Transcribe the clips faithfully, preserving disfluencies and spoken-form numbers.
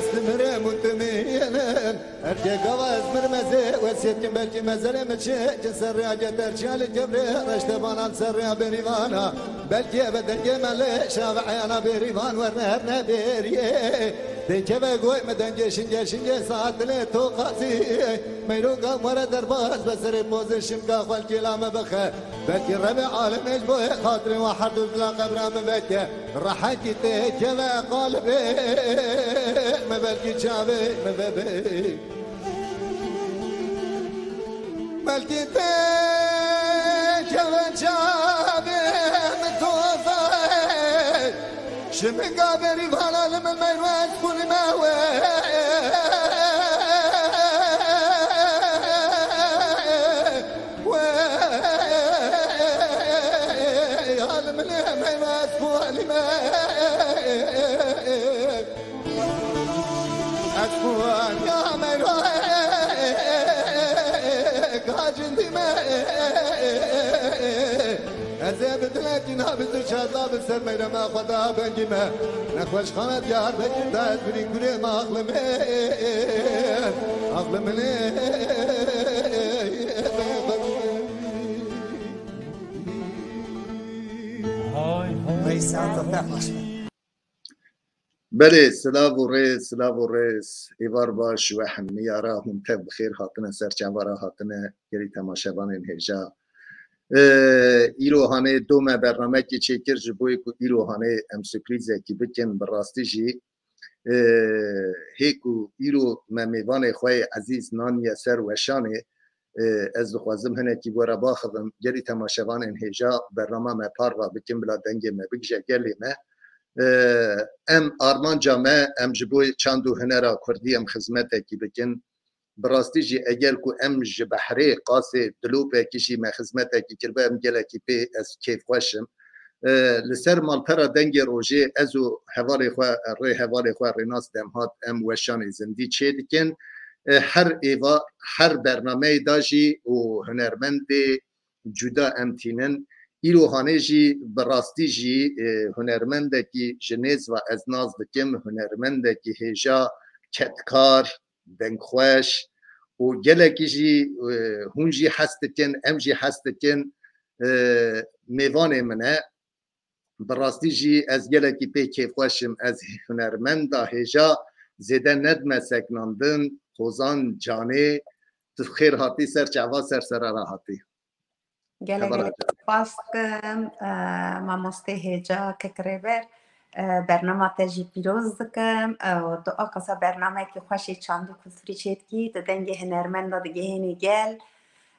ez dimirim û tu mînin. Erkê gava ez mirim ez ê wesiyet kim, belkî mezelê min çi, çi serrêya geter çiya li kevrê reştebanan serrêya berîvana. Belkî eve dengê me lê şave eyana berîvan werne her ne beriyê. Dê keve goy me dengê şingê şingê saat dilê to qazî. Meyroka were derbas be serê pozê şimka xwelkê la me bixe. Belkî Rebê alemê ji bo xatirê wan her du dila qebra min veke. Rehetî tê keve qalibê me, belkî çavê me vebe. Belkî tê keve çavê min toze. Şiminga berîvana li min meyro ez xwînime we. Wey, halim ne meyve ez xwînime. Ez xwînime meyve gacindî me. Ez ê bi dilekî nabî tu şadla bi ser meyrema xwe da bengî me. Nexweşxane Diyarbekir da ez birî gurê me axlimê. Axlimê. Belê, silav û rêz, silav û rêz. Êvar baş we hemiya re, hûn tev bi xêr hatine, ser çava re hatine, gelî temaşevanên hêja. Ee, îro hanê do me bernamekî çêkir, ji bo ku îro hanê em surprîzekî bikin, bi rastî jî, ee, hê ku îro me mêvanê xwe yê ezîz naniye ser weşanê, ee, ez dixwazim hinekî we re baxivim, gelî temaşevanên hêja bernama me parva bikin, bila dengê me bigije gelê me. Ee, em armanca me, em ji bo çand û hunera kurdî em xizmetekî bikin. Bi rastî jî eger ku em ji behrê qasê dilopekî jî me xizmetekî kiribe, em gelekî pê ez kêfxweş im. Ee, li ser malpera Dengê Rojê ez û hevalê xwe, rê hevalê xwe Rênas Demhat em weşanê zindî çêdikin. Ee, her êva, her bernameyê de jî û hunermendê cuda em tînin. Îro hanê jî bi rastî jî, e, hunermendekî ji nêz ve ez nas dikim, hunermendekî hêja, kedkar, dengxweş û gelekî jî, e, hûn jî hes dikin, em jî hes dikin, e, mêvanê min e. Bi rastî jî ez gelekî pê kêfxweş im. Ez hunermenda hêja zêde nedime seknandin, Hozan Canê, tu xêr hatî ser çava, ser serara hatî. Gelek Hevala gelek Can. Spas dikim, e, mamostê hêja kek rêber, e, bernama te jî pîroz dikim, e, û tu aqasa bernameyekî xweş ê çand û kulturî çêdikî, tu dengê hunermenda digihênî gel.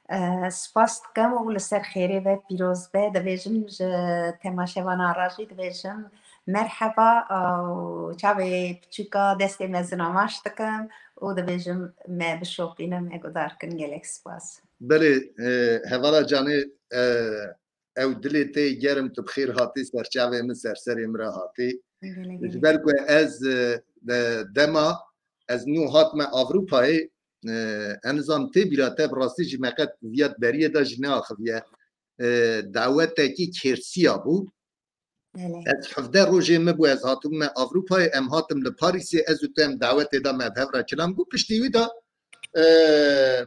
E, spas dikim û li ser xêrê ve pîroz be. Dibêjim ji temaşevana re jî dibêjim merheba, e, û çavê piçûka destê mezin amaş dikim û dibêjim me bişopîne, me guhdar kin. Gelek spas. Belê, e, hevala Canê, e, ew dilê te germ, tu bi xêr hatî ser çavê min, ser serê min re hatî. Gelek Ji gelek. ber ku ez, e, de-, dema ez nû hatime Avrupayê, e, ez nizam tê bîra te, bi rastî jî me qet viya di beriyê de jî neaxiviye. E, dawetekî kêrsiya bû. Belê. Ez hevdeh rojê min bû, ez hatibûme Avrupayê, em hatim li Parîsê, ez û tu em dawetê da me bi hev re kilam bû. Piştî wî da, e,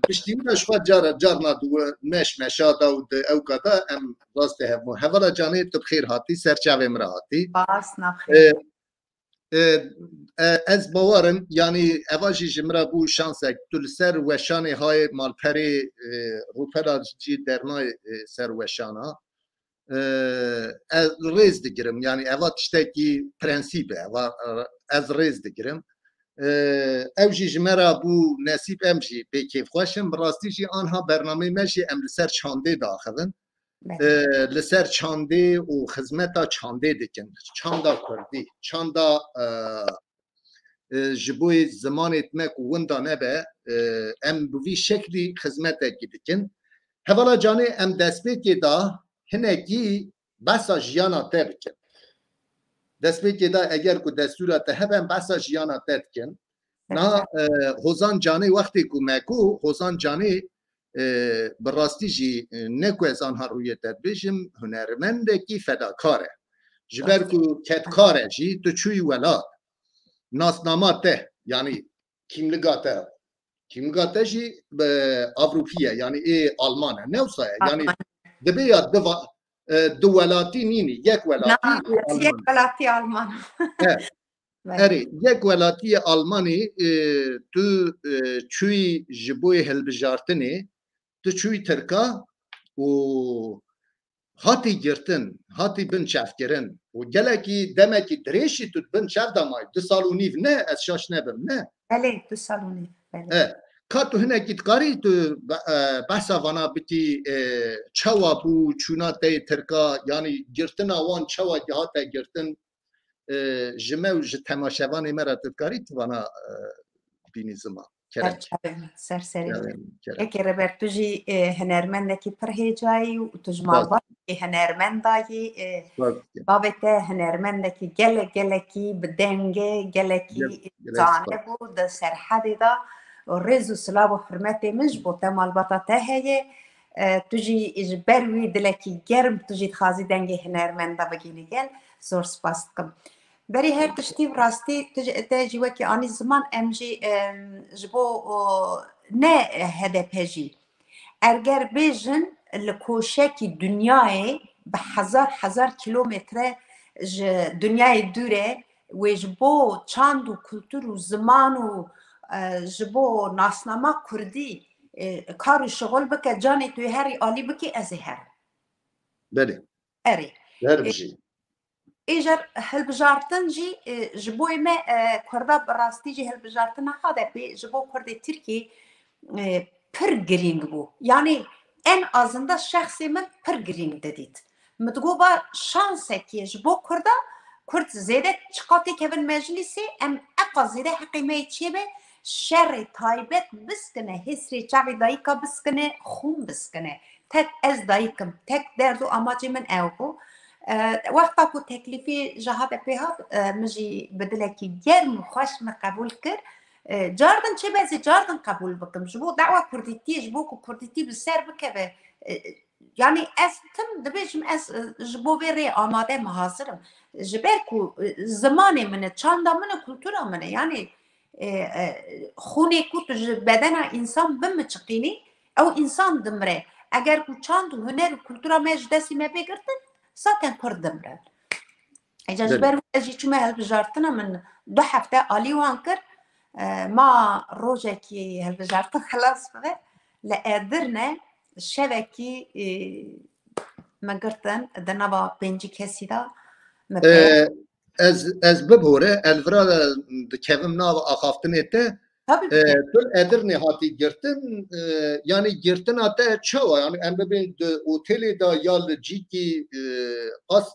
piştî wî da ji xwe cara, carna di we meş meşa da û di ewka da em rastê hev bûn. Hevala Canê, tu bi xêr hatî, ser çavê min re hatî. Spas, nav E, xêr. e, e, ez bawer im, yanî eva jî ji min re bû şansek. Tu li ser weşanê hayê malperê, e, rûpela jî dernayê, e, ser weşana. E, ez rêz digirim. Yanî eva tiştekî prensîb e. Eva, e, ez rêz digirim. E, ew jî ji me re bû nesîb, em jî pê kêfxweş in. Bi rastî jî anha bernameyê me jî em li ser çandê diaxivin. Belê. E, li ser çandê û xizmeta çandê dikin. Çanda kurdî, çanda, e, e, ji bo zimanê me ku winda nebe, e, em bi vî şeklî xizmetekî dikin. Hevala Canê, em destpêkê da hinekî behsa jiyana te bikin. Destpêkê da eger ku destûra te hebe, em behsa jiyana te dikin. Niha, e, Hozan Canê, wextê ku me ku Hozan Canê, e, bi rastî jî, e, ne ku ez anha rûyê te dibêjim, hunermendekî fedakar e. Ji ber ku kedkar e jî, tu çûyî welat. Nasnama te, yanî kîmliga te, kîmliga te jî, e, Avrupî ye, yanî ê Alman e. Ne wisa ye? Yanî Alman. Dibe ya du va-, e, du welatî nînî, yek welatî Na, Alman yek e. welatî Alman. E, Belê. Erê, yek welatiyê Almanî, e, tu, e, çûyî ji bo yê hilbijartinê, tu çûyî Tirka û hatî girtin, hatî binçavkirin û gelekî demekî dirêj jî tu di bin çav de mayî, du sal û nîv ne, ez şaş nebim, ne? Belê, du sal û nîv, belê. E, ka tu hinekî dikarî tu be-, e, behsa vana bikî, e, çawa bû çûna te yê Tirka, yanî girtina wan çawa hate girtin, e, ji me û ji temaşevanê me re tu dikarî tu vana, e, bînî ziman. Kerem. Ser çavê min, ser serê min. Kerem, kerem. Pekê Rêber, tu jî, e, hunermendekî pir hêcayî û tu ji Spas. malbatê hunermendayî, e, Spas dikim. Bavê te hunermendekî gelek, gelekî bi dengê, gelekî Gelek, gelek zane spas. bû di Serhedê de. Rêz û silav û hurmetê min ji bo te, malbata te heye. E, tu jî ji ber wî dilekî germ, tu jî dixwazî dengê hunermenda bigînî gel. Zor spas dikim. Berî her tiştî bi rastî tu ji, te jî wekî anî ziman, em jî, em, ji bo, o, ne H D P jî. Erger bêjin li koşekî dinyayê bi hezar hezar kîlometre ji dinyayê dûre wê ji bo çand û kultur û ziman û, e, ji bo nasnama kurdî, e, kar û şixul bike, canê tu yê herî alî bikî, ez ê herim. Belê. Erê. Her bijî. Êjar hilbijartin jî, e, ji bo me, e, Kurda bi rastî jî hilbijartina H D P ji bo Kurdê Tirkî, e, pir girîng bû. Yanî en azında şexsê min pir girîng didît. Min digot, va şansekî ye ji bo Kurda, Kurd zêde çiqa têkevin meclîsê, em eqa zêde heqê me yê çêbe, şerê taybet biskine, hêsrê çavê dayika biskine, xûn biskine. Tek ez dayik im, tek derd û amacê min ew bû. E, wexta ku teklîfê ji H D P hat, e, min jî bi dilekî germ û xweş min qebûl kir. E, cardin çêbe ez ê cardin qebûl bikim. Ji bo dawa kurdîtiyê, ji bo ku kurdîtî bi ser bikeve, e, yanî ez tim dibêjim, ez, e, ji bo vê rê amade me, hazir im. Ji ber ku, e, zimanê min e, çanda min e, kultura min e. Yanî, e, e, xûnê ku tu ji bedena însan bimiçiqînî, ew însan dimire. Eger ku çand û huner û kultura me ji destê me bê girtin, zaten Kurd dimre. Êca ji Belê. ber wê ez jî çûme hilbijartina, min du hefte alî wan kir. E, ma rojekî hilbijartin xilas bibe. Li Edirne şevekî, e, me girtin di nava pêncî kesî de me pê E, ez, ez bibore, ez vira dikevim nava axaftinê te. Tabii E, ki. Tu li Edirnê hatî girtin, e, yanî girtina te çawa? Yanî em bibên di otelê de ya li cîkî, e, qas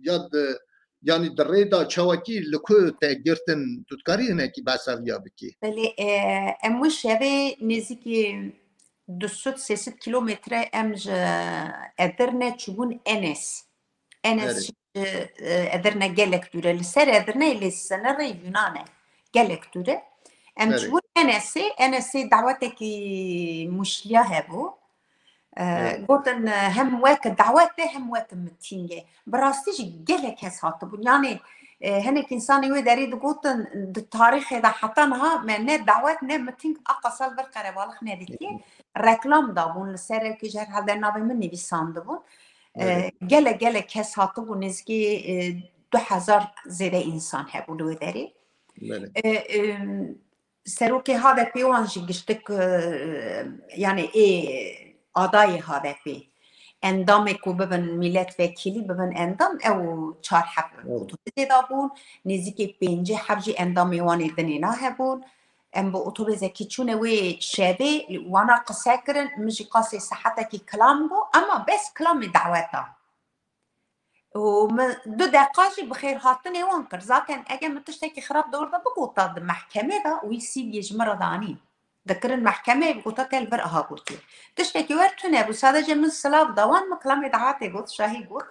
ya di, yanî di rê de çawakî li ku te girtin, tu dikarî hinekî behsa viya bikî? Belê, e, em wê şevê nêzîkî du sed sê sed kîlometre em ji Edirne çûbûn Enes. Enes Erê. jî, e, Edirne gelek dûr e. Li ser Edirne lê sinerê Yunan e. Gelek dûr e. Em Erê. çûbûn Enesê, Enesê dawetekî muşliya hebû. E, Evet. Gotin, e, hem wek dawet e, hem wek miting e. Bi rastî jî gelek kes hatibûn. Yanî, e, hinek însanê wê derê digotin, di tarîxê de heta niha me ne dawet ne miting a qasal vir qerebalix nedîtiye. Reklam dabûn li ser ew kêj herhalde navê min nivîsandibûn. E, Evet. Gelek gelek kes hatibû, nêzîkî, e, du hezar zêde însan hebû li wê derê. Belê. E, e, Serokê H D P wan jî giştik, e, yanî ê adayê H D P, endamê ku bibin milletvekilî, bibin endam, ew çar heb Evet. otobusê de bûn, nêzîkî pêncî heb jî endamê wan ê dinê na hebûn. Em bi otobêsekî çûne wê şevê, wana qise kirin, min jî qasê sihetekî kilam got, ema bes kilamê daweta. Û min du deqa jî bi xêrhatinê wan kir. Zaten eger min tiştekî xirab di wir de bigota di mehkemê de, wî C V'yê ji min re danî. Dikirin mehkemeyê, bigota te li vir aha gotiye. Tiştekî wer tune bû. Sadece min silav da wan, min kilamê dawetê got, şahî got.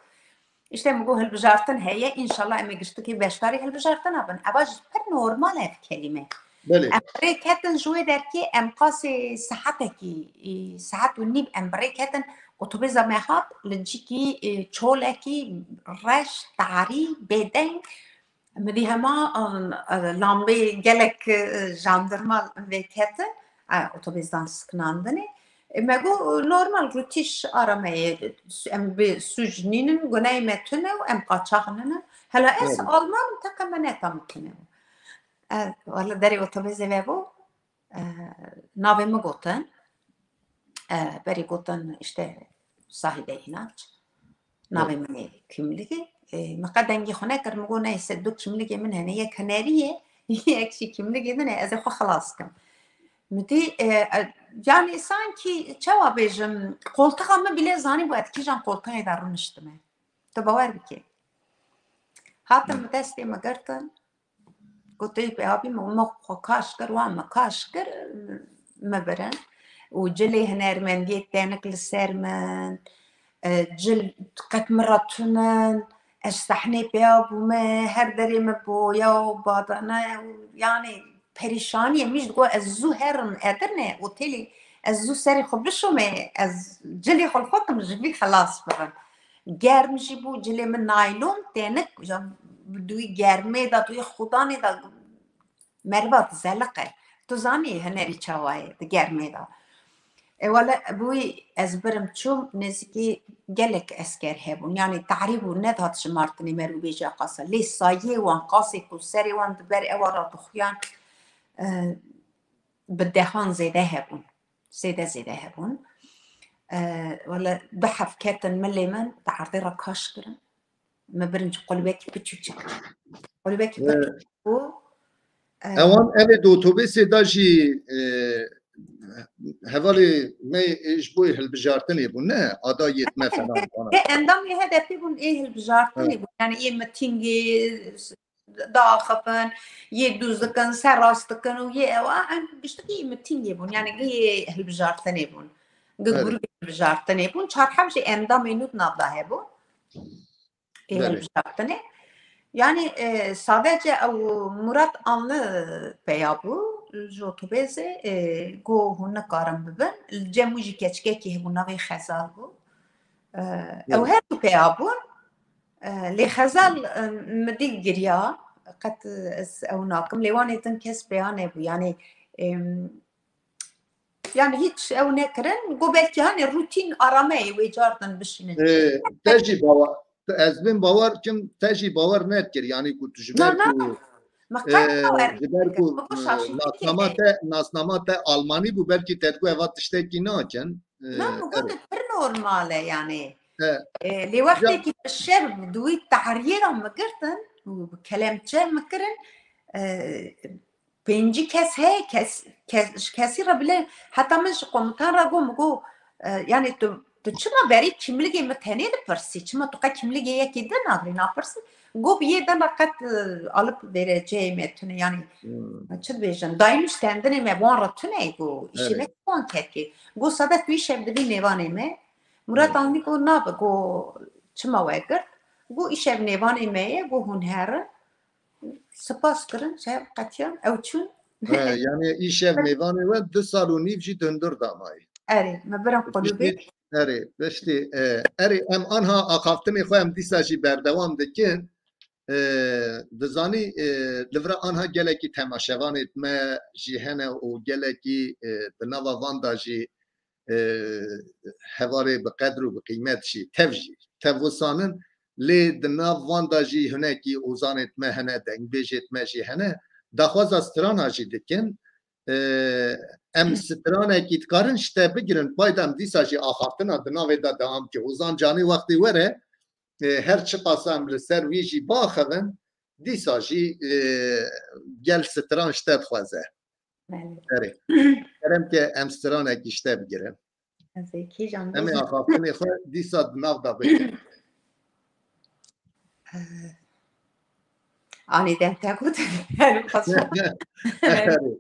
Îşte min got hilbijartin heye, înşallah em ê giştikî beşdarî hilbijartina bin. Eva jî pir normal e ev kelîme. Belê. Em bi rê ketin ji wê derkê, em qasê sihetekî, e, sihet û nîv em bi rê ketin, otobêsa me hat li cîkî, e, çolekî reş, tarî, bêdeng. Min dî hema, e, lambê gelek, e, jandarma vê ketin, e, otobêsdan sikinandinê. E, me got, normal, rûtîş ara me ye, em bi sûc nînin, guneyê me tune û em qaçax ninin. Hela ez Evet. Alman im, teqe me neta min tune. E, wala derê otobêsê vebû, e, navê min gotin. E, berê gotin, işte, Zahide İnanç. Navê min ê Kimligî. E, min qet dengê xwe nekir, min got, neyse, du Kimligê min hene, yek Hinerî ye, yek jî Kimligê din e, ez ê xwe xilas kim. Min dî, e, e, yanî sankî çawa bêjim, qoltixa min bile zanî bû ez kîjan qoltixê de rûniştime. Tu bawer bikî. Hatin min destê min girtin. Got, "Ey pê abî min, min xwe kaş kir, wan min kaş kir, min birin." Û cilê hunermendiyê tenik li ser min, e, cil qet min re tunin, ez sehnê pêya bûme, her derê min boya û badana û, yanî, perîşaniyê min jî digot, ez zû herim Edirne, otelê, ez zû serê xwe bişome, ez cilê xwe li xwe kim, ji vî xelas bibim. Germ jî bû, cilê min naylon, tenik, ya, di wî germê de, di wî xudanê de meriva dizeliqe. Tu zanî hunerî çawa ye di germê de. E, wele, bi wî ez birim çûm, nêzîkî gelek esker hebûn. Yanî tehrîb û nedihat jimartinê, merû bêje qasa. Lê sayê wan, qasê ku serê wan di ber ewa re dixuyan, e, bi dehan zêde hebûn. Zêde zêde hebûn. E, wele, du heb ketin milê min, di erdê re kaş kirin. Me birinci qulbekî piçûçik. Qulbekî piçûçik bû. E, Ewan ev ê di otobêsê de jî, e, hevalê me ê ji bo hilbijartinê bûn, ne? Ada yêt me falan. He, endamê H D P bûn, ê hilbijartinê bûn. Yani ê mitingê daxifin, yê dûz dikin, ser rast dikin û yê ewa, em giştikî ê mitingê bûn. Yani ê hilbijartinê bûn. Gi grûbê hilbijartinê bûn. Çar heb jî endamê nû di nav de hebûn. Ê hilbijartinê. Yani, e, sadece ew Murat Anlı peya bû, ji otobêsê, e, got hûn nikarin bibin. Li cem wî jî keçikekî hebû, navê Xezal bû. E, ew her du peya bûn. E, lê Xezal, e, min dî giriya, qet ez ew nakim. Lê wanê din kes peya nebû. Yani, em, Yani hiç ew nekirin. Got belkî hani rutîn arameyê wê car din bişînin. Ee, te jî bawer, ez bin bawer kim te jî bawer nedikir. Yani ku tu ji ber ku, ji ber ku, e, nasnama te, nasnama te Almanî bû, belkî te digot eva tiştekî nakin. E, na, min got pir normal e yani. E, lê wextekî bi şer di wî tehriyê re min girtin û bi kelemçe min kirin, e, pêncî kes heye, kes, kes, ji kesî re bile, heta min ji komutan re got, min got, e, yani tu, tu çima berî kimligê min tenê dipirsî? Çima tu qe kimligê yekî din nagirî, napirsî? Got, bi yê din re qet, e, alip vereceğê me tune, yani, çi dibêjin, dayî nûstendinê me wan re tune, got, îşê me wan kekê. Got, sade tu îşev dibî nêvanê me. Murat Anlî got, nabe, got, çima we girt? Got, îşev nêvanê me ye, got, hûn herin. Spas kirin, şev qetiyan, ew çûn. He, yani îşev mêvanê we du sal û nîv jî di hundir de mayî. Erê, me birin qulûbê. Piştî, erê, piştî, e, erê, em anha axaftinê xwe em dîsa jî berdewam dikin. E, dizanî, e, li vir anha gelekî temaşevanê me jî hene û gelekî, e, di nava van de jî e, hevalê bi qedr û bi qîmet jî, tev jî, tev wisanin, lê di nav van de jî hinekî ozanê me hene, dengbêjê me jî hene. Daxwaza strana jî dikin. E, em stranekî dikarin ji te bigirin, pay de em dîsa jî axaftina di navê de dewam ke. Ozan Canî wextê were, e, her çiqas em li ser wî jî biaxivin, dîsa jî, e, gel stran ji te dixwaze. Belê. Erê. Kerem ke em stranekî ji te bigirin. Ez ê kîjan Em ê axaftinê xwe dîsa di nav de bikin. Eh, anî dem te got. Erê.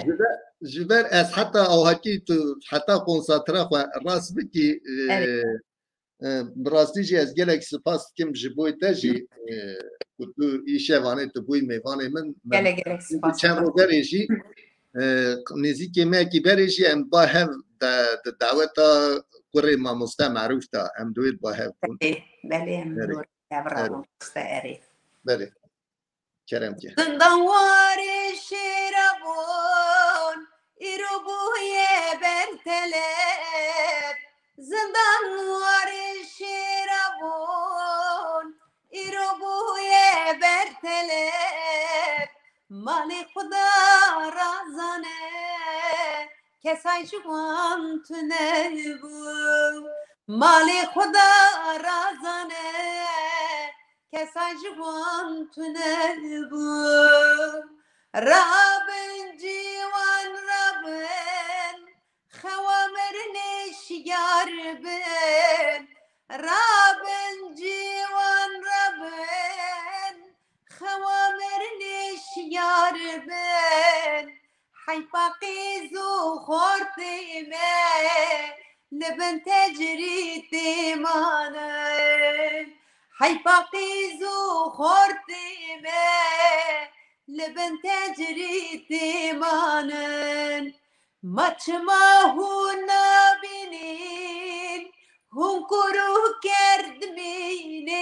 Ji ber, ji ber ez heta awhakî tu heta konsantre xwe rast bikî, e, Erê. E, bi rastî jî ez gelek spas dikim ji bo te jî, e, ku tu îşevanê tu bûyî mêvanê min. Min Gelek gelek spas. Çend roj berê jî, e, nêzîkê me yekî berê jî em ba hev de, di daweta kurê mamoste Merûf de em di wê ba hev bûn. Belê, belê, em Erê. Erê. Mamoste erê. Belê. Kerem ke. Zindan warê şêra bûn, îro bûye bertelef. Zindan warê şêra bûn, îro bûye bertelef. Malê Xuda razane, kesay ji wan tune bû. Malê Xuda razane, kesa ji wan tune bû. Rabin ciwan rabin, xewa mirinê şiyar bin. Rabin ciwan rabin, xewa mirinê şiyar bin. Heyfa qîz û xortê me li bin tecrîdê manin. Heyfa qîz û xortê me li bin tecrîdê manin. Ma çima hûn nabînin, hûn kor û kerdmînin?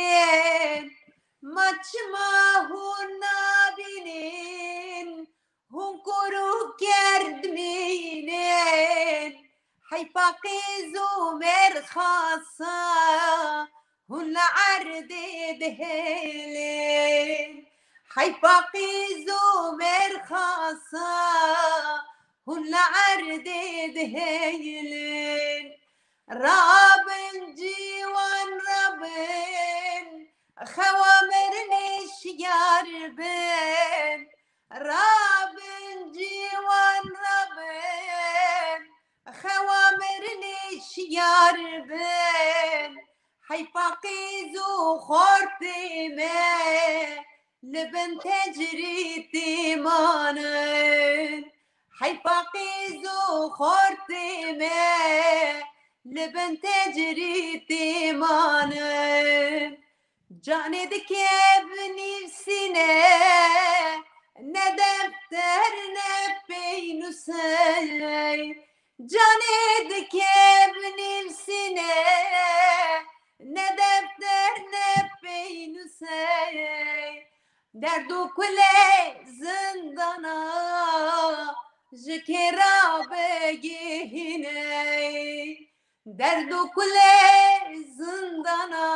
Ma çima hûn nabînin, hûn kor û kerdmînin? Heyf Heyfa qîz û mêrxasa hûn li erdê dihêlin. Heyfa qîz û mêrxasa hûn li erdê dihêlin. Rabin ciwan rabin, xewa mirinê şiyar bin. Rabin ciwan rabin, xewa mirinê şiyar bin. Heyfa qîz û xortê me li bin tecrîtê manin. Heyfa qîz û xortê me li bin tecrîtê manin. Canê dike binivîsîne, ne defter ne peynûsey. Canê dike binivîsîne, ne defter ne peynûsey. Derd û kulê zindana ji kê re bigihîne. Derd û kulê zindana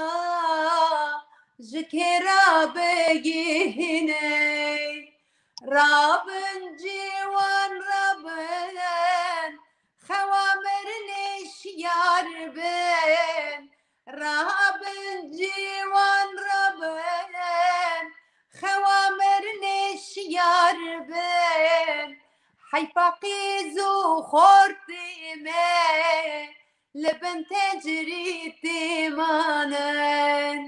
ji kê re bigihîne. Rabin ciwan rabin, xewa mirinê şiyar bin. Rabin ciwan rabin, xewa mirinê şiyar bin. Heyfa qîz û xortê me li bin tecrîtê manin.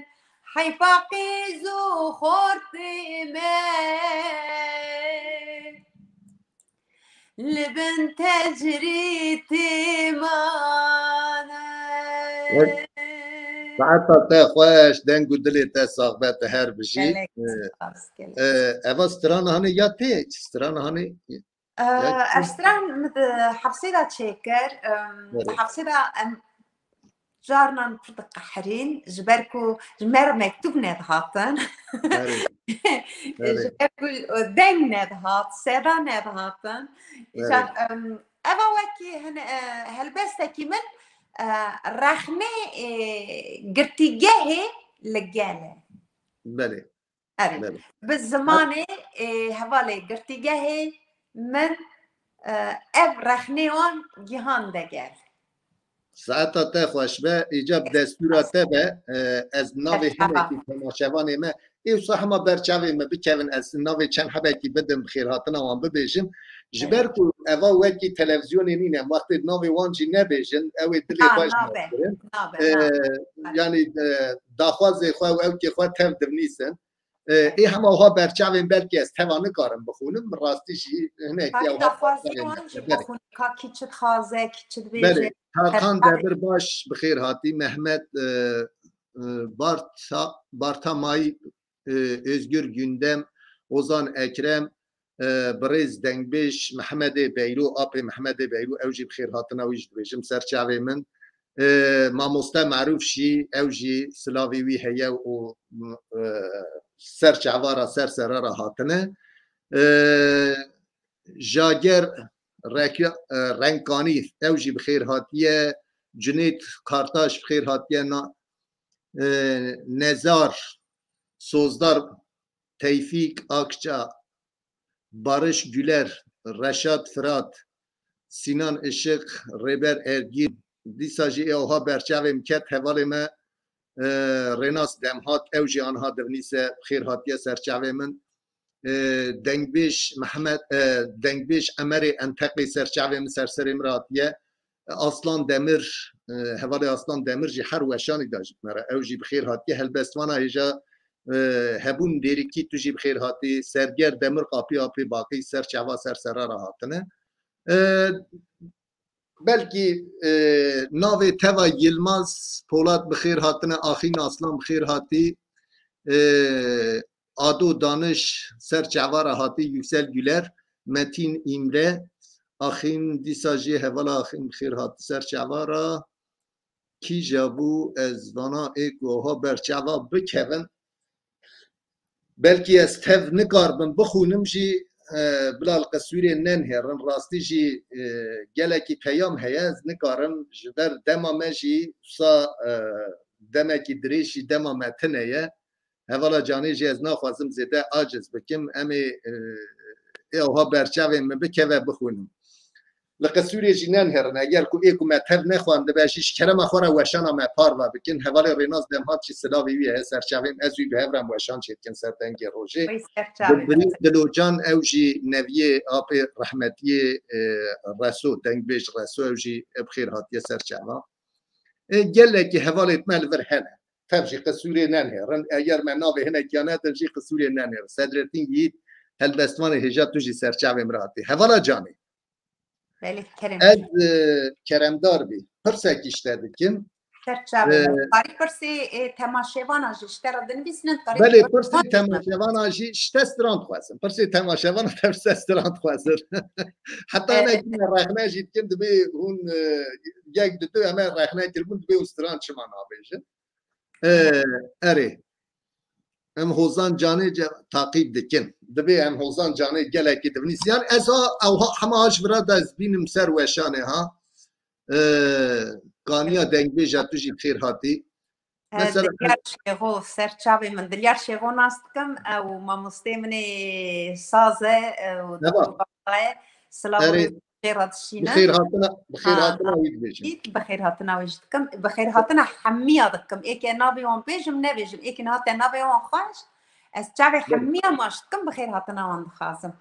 Heyfa qîz û xortê me li bin tecrîtê manin. Saeta te xweş, deng û dilê te sax be, tu her bijî. Gelek Ee, spas, gelek. Ee, eva strana hanê ya tê, strana hanê? Ee, ya ev stran min di hefsê de çêkir, em, di Belê. hefsê de em carnan pir diqehirîn, ji ber ku ji me re mektûb nedihatin. Belê. Belê. Ji ber ku deng nedihat, seda nedihatin. Îcar, Belê. em, eva wekî hin-, e, helbestekî min, e, rexnê, e, girtîgehê li gel e. Belê. Erê. Belê. Bi zimanê, e, hevalê girtîgehê min, e, ev rexnê wan gihande gel. Saeta te xweş be, îca bi destûra te be, e, ez navê Merhaba. hinekî temaşevanê me, ê wisa hema ber çavê me bikevin, ez navê çend hebekî bidim, xêrhatina wan bibêjim. Ji Evet. ber ku eva wekî televîzyonê nîne, wextê navê wan jî nebêjin, ew ê dilê Ha, xwe ji me nabe, bigirin. nabe, Ee, nabe. yanî, e, daxwazê xwe û ewkê xwe tev dinivîsin. E, ê hema wiha ber çavên belkî ez teva nikarim bixwînim, rastî jî hinek Ka ya wiha daxwazê wan jî bixwîne. Ka kî çi dixwaze, kî çi dibêje. Belê, Tarkan Her Debir baş bi xêr hatî, Mehmet, e, e, Barta, Barta Mayî, e, Özgür Gündem, Ozan Ekrem, e, birêz dengbêj Mehmedê Beyrû, apê Mehmedê Beyrû, ew jî bi xêr hatina wî jî dibêjim ser çavê min. E, mamoste Merûf jî, ew jî silavê wî heye û, e, ser çava re, ser sera re hatine. E, Jager Rek-, e, Renkanî, ew jî bi xêr hatiye. Cunêt Kartaş bi xêr hatiye. Na-, e, Nezar Sozdar, Tevfîk Akça, Barış Güler, Reşat Firat, Sinan Işık, Rêber Ergin, dîsa jî ê oha ber çavê min ket, hevalê me, e, Rênas Demhat, ew jî anha divnîse, xêr hatiye ser çavê min. E, dengbêj Mehmet, e, dengbêj Emerê Enteqê ser çavê min, ser serê min re hatiye. Aslan Demir, e, hevalê Aslan Demir jî her weşanî da ji me re. Ew jî bi xêr hatiye. Helbestvana hêja, e, Hebûn Dêrikî, tu jî bi xêr hatî. Serger Demir Qapî, apê Baqî, ser çava, ser sera re hatine. E, belkî, e, navê teva Yilmaz Polat bi xêr hatine, Axîn Aslan bi xêr hatî. E, Ado Daniş ser çava re hatî, Yüksel Güler, Metin İmre, Axîn, dîsa jî hevala Axîn bi xêr hatî ser çava re. Kîja bû, ez vana ê ku oha ber çava bikevin. Belkî ez tev nikarbim bixwînim jî, e, bila li qisûrê nenihêrin, rastî jî, e, gelekî peyam heye, ez nikarim ji ber dema me jî wisa, e, demekî dirêj jî dema me tune ye. Hevala canê jî ez naxwazim zêde aciz bikim. Em ê, e, ê ewha berçavên min bikeve bixwînim. Li qisûrê jî nenihêrin. Eger ku ê ku me tev nexwandibe jî ji kerema xwe re weşana me parve bikin. Hevalê Rênas Demhat jî silavê wî heye ser çavê min. Ez wî bi hev re em weşan çêdikin ser Dengê Rojê. Wê ser çavê Dilbirî Dilocan ew jî neviyê apê rehmetiyê, e, Reso, dengbêj Reso ew jî bi xêr hatiye ser çava. E, gelekî hevalêt me li vir hene. Tev jî qisûrê nenihêrin. Eger me navê hinekiya nedin jî qisûrê nenihêrin. Sedrettin Yiğit, helbestvanê hêja tu jî ser çavê min re hatî. Hevala canê. Belê, kerem. Ez, e, keremdar bî. Pirsekî ji te dikim. Ser çavê E, min. Karî pirsê, e, temaşevana jî ji te re dinivîsînin, karî Belê, pirsê pirsê temaşevana jî ji te stran dixwazim. Pirsê temaşevana te ji te stran dixwazim. Heta E, nekî me rexne jî dikin, dibê hûn, e, yek di du em ê rexne kiribûn, dibê hûn stran çima nabêjin? E, erê. Em Hozan Canê ce taqîb dikin. Dibê em Hozan Canê gelekî divinîsin. Yan ez ha, ew ha, hema ha ji vira da ez bînim ser weşanê ha. E, kaniya dengbêja tu jî bi xêr hatî. E, Mesela Dilyar Şêxo, ser çavê min. Dilyar Şêxo nas dikim. Ew mamostê min ê saz e, ew Neva. doktor Baba ye. Silav û Erê. rêz Xêr Bi dişîne. xêr hatina, bi xêr Ha, hatina ha. wî dibêjim. Ît bi xêr hatina wî jî dikim. Bi xêr hatina hemiya dikim. Êkê navê wan bêjim, nebêjim. Êkê nehate navê wan xweş. Ez çavê Belê. hemiya maç dikim, bi xêr hatina wan dixwazim.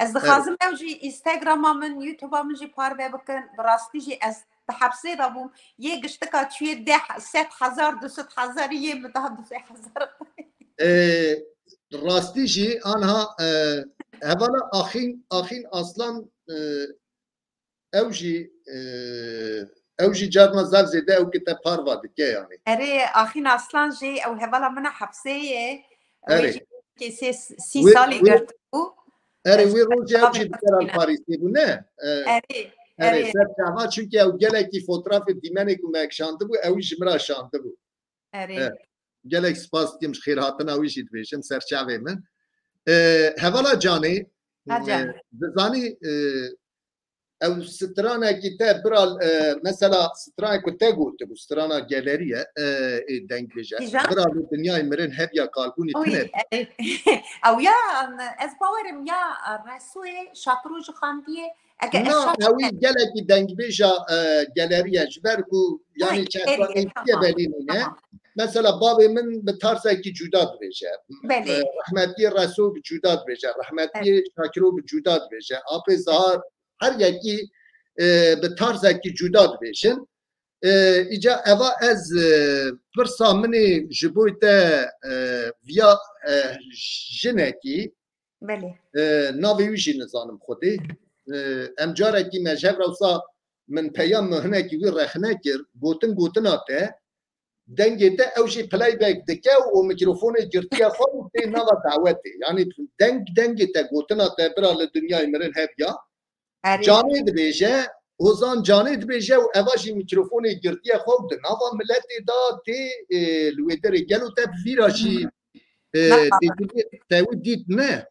Ez Belê. dixwazim ew jî Instagrama min, YouTube'a min jî parve bikin. Bi rastî jî ez di hepsê de bûm. Yê giştika çûyê deh, sed hezar, du sed hezar, yê min daha du sed hezar. E, rastî jî anha, e, hevala Axîn, Axîn Aslan, e, ew jî, e, ew jî carna zaf zêde ew ki te parva dike yani. Erê, Axîn Aslan jî ew hevala min a hepsê ye. Ew Erê. jî kesê sî Wê, salî wê, girtibû. erê, Ez wê rojê ew jî bi te re li Parîsê bû, ne? E, Erê, erê, erê. ser çava, çünkü ew gelekî fotoğrafê dîmenê ku me kişandibû, ew jî ji min re şandibû. Erê. E, gelek spas dikim ji xêrhatina wî jî dibêjim ser çavê min. E, hevala Canê, Ha, e, Can. dizanî, e, ew stranekî te bira, e, mesela stranek ku te gotibû, strana geleriye, e, ê dengbêje. Kîjan? Bira li dinyayê mirin hev ya kalbûnî Oy, tune. e, ew ya, ez bawerim ya Resoyê Şakiro ji xandiye, eke Na, eşa ew ê gelekî dengbêja, e, geleriye ji ber ku, yanî Ay, çeşwa geleriye, êtiye tamam, belî nîne. tamam. Mesela bavê min bi tarzekî cuda dibêje. Belê. E, rehmetiyê Reso bi cuda dibêje. Rehmetiyê Evet. Şakiro bi cuda dibêje. Apê Zahar her yekî, e, bi tarzekî cuda dibêjin. E, îca eva ez, e, pirsa min ê ji bo te, e, viya, e, jinekî, Belê. e, navê wî jî nizanim xwedê. E, em carekî me ji hev re wisa min peyam min hinekî wî rexne kir, gotin gotina te, dengê te ew jî playback dike û mikrofonê girtiye xwe û tê nava dawetê. Yanî deng, dengê te, gotina te bira li dinyayê mirin hev ya. Erê. Canê dibêje, Hozan Canê dibêje û eva jî mîkrofonê girtiye xwe û di nava miletê de tê, e, li wê derê. Gelo te bi vîra jî, e, Na- têkilî te wî dît, ne?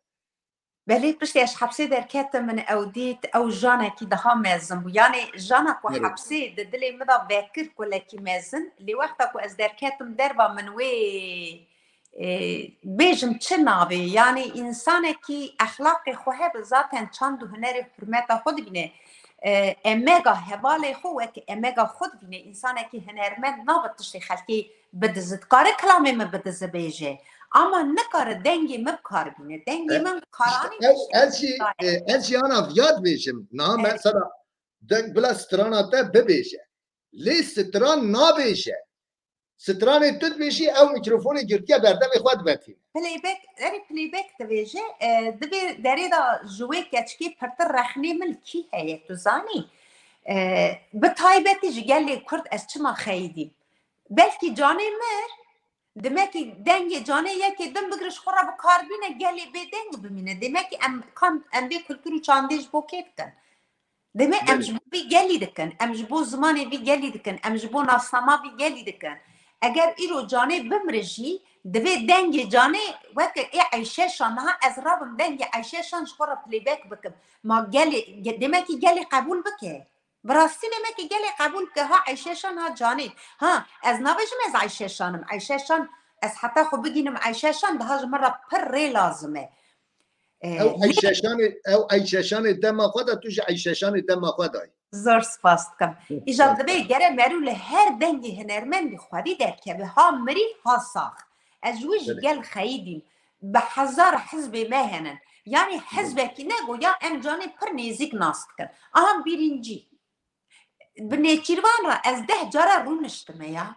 Belê, piştî ez hepsê derketim, min ew dît, ew janekî daha mezin bû. Yanê jana ku Evet. hepsê di dilê min de vekir kulekî mezin, lê wexta ku ez derketim derva, min wê e, bêjim çi navê, yanî însanekî exlaqê xwe hebe, zaten çand û hunerê hurmeta xwe dibîne. E, emega hevalê xwe wek emega xwe dibîne. Însanekî hunermend nabe tiştê xelkê bidize. Dikare kilamê min bidize bêje. Ama nikare dengê min bi kar bîne. Dengê E, min karanî işte, ez, ez jî, e, ez jî ana viya dibêjim. Na Evet. mesela deng bila strana te bibêje. Lê stran nabêje. Stranê tu dibêjî, ew mîkrofonê girtiye berdevê xwe divetîne. Playback, erê playback divêje, e, divê derê de ji wê keçikê pirtir rexnê min li kî heye, tu zanî? E, bi taybetî ji gelê Kurd ez çima xeyidîm? Belkî canê mir, demekî dengê canê yekê din bigire ji xwe re bi kar bîne, gelê bêdeng bimîne. Demekî em, kam, em vê kultur û çandê ji bo kê dikin? Demê em Belê. ji bo vî gelî dikin, em ji bo zimanê vî gelî dikin, em ji bo nasnama vî gelî dikin, Eger îro Canê bimre jî, divê dengê Canê weke ê Eyşeşan, niha ez rabim dengê Eyşeşan ji xwe re playback bikim. Ma gelê, ge-, demekî gelê qebûl bike. Bi rastî demekî gelê qebûl bike, ha Eyşeşan, ha Canê. Ha, ez nabêjim ez Eyşeşan im. Eyşeşan, ez heta xwe bigînim Eyşeşan, daha ji min re pir rê lazim e. E, Ew Eyşeşanê, ew Eyşeşanê dema xwe de, tu ji Eyşeşanê dema xwe dayî. Zor spas dikim. Îja dibê gere merû li her dengê hunermendî xwedî derkeve, ha mirî, ha sax. Ez ji wî jî Belê. gel xeyidîm. Bi hezar hizbê me henin. Yanî hizbekî ne go ya em Canê pir nêzîk nas dikin. Aha bîrîncî. Bi nêçîrvan re ez deh cara rûniştime ya.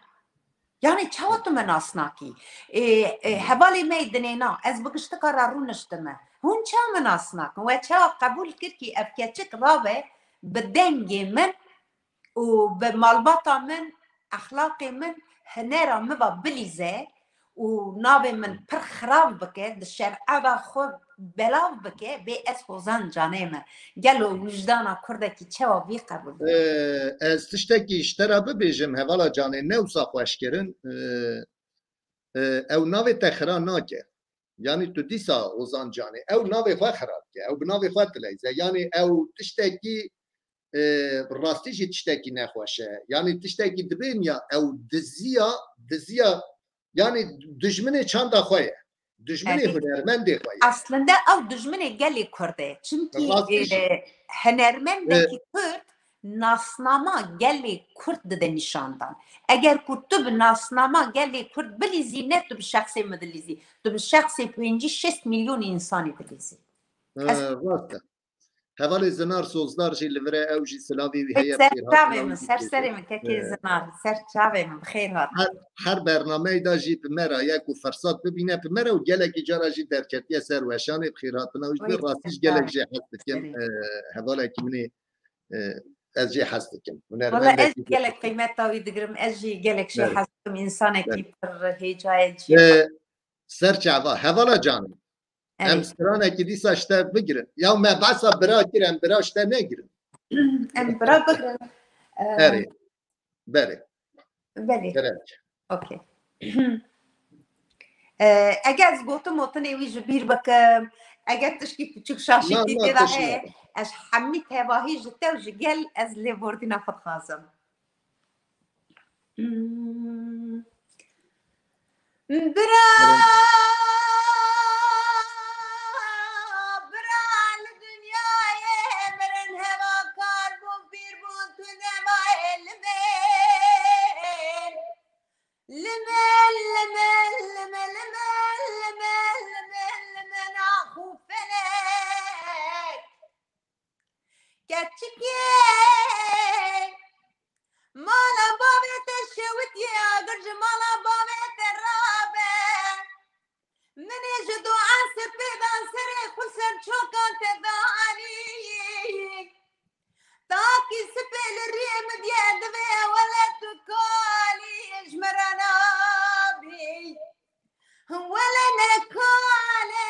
Yanî çawa tu me nas nakî? Ê, ê, hevalê me yê dinêna, ez bi giştika re rûniştime. Hûn çawa me nas nakin? We çawa qebûl kir kî ev keçik rabe bi dengê min û bi malbata min, exlaqê min, hunera min va bilîze û navê min pir xirab bike, di şer'a de xwe belav bike, bê ez Hozan Canê me. Gelo wijdana kurdekî çawa vî qebûl dike? Ee, ez tiştekî ji te re bibêjim, hevala Canê, ne wisa xweş kirin. Ee, e, ew navê te xira nake. Yanî tu dîsa Hozan Canê, ew navê xwe xira dike. Ew bi navê xwe dileyze. Yanî ew tiştekî, e, rastî jî tiştekî nexweş e. Yanî tiştekî dibên ya ew diziya, diziya, yanî dijminê çanda xwe ye. Dijminê Evet. hunermendê xwe ye. Aslında ew dijminê gelê Kurd e. Çimkî, Rastî jî. e, hunermendekî E, Kurd nasnama gelê Kurd dide nîşandan. Eger ku tu bi nasnama gelê Kurd bilîzî, ne tu bi şexsê min dilîzî. Tu bi şexsê pêncî şêst milyon însanî dilîzî. E, Ez rast e. Hevalê Zinar Sozdar jî li vir e, ew jî silavê wî heye, Ser bixêr hatina çavê wî min, ser bikêşe. serê min, kekê E, Zinar, ser çavê min, bixêr hat. her, her bernameyê de jî bi me re ye ku fersat bibîne bi me re û gelekî cara jî derketiye ser weşanê, bixêr hatina wî jî. Wî, Rastî jî ser gelek çavê jê min, hez dikim. serê. E, hevalekî min ê, e, ez jê hez dikim. Wala ez Hunermendekî gelek qîmeta wî digirim, ez jî gelek jê Evet. hez dikim. Însanekî Evet. pir hêcayê cî. E, ser çava, hevala Canê. Em Erê. stranekî dîsa ji te bigirin. Ya me behsa bira kir, em bira ji te negirin. Em bira bigirin. Ee, Erê. Belê. Belê. Gerek. Okey. Ee, eger ez gotin motinê wî ji bîr bikim, eger tişkî piçûk şaşîtî Na, na, tê de tişt heye, nabe. ez hemî tevahî ji te û ji gel ez lêborîna xwe dixwazim. Hmm. Bira, bira li dinyayê mirin heva kar bûn, pîr bûn, tu nemayê li min. Li min, li min, li min, li min, li min, li min, li min, ax û felek. Keçikê mala bavê te şewitiye, agir ji mala bavê te rabe. Min ê ji dua sipê dan serê xwe ser çokan te danî. Takî sipê li riyê min diye divê wele tu kalî ji min re nabî. Wele nekalê,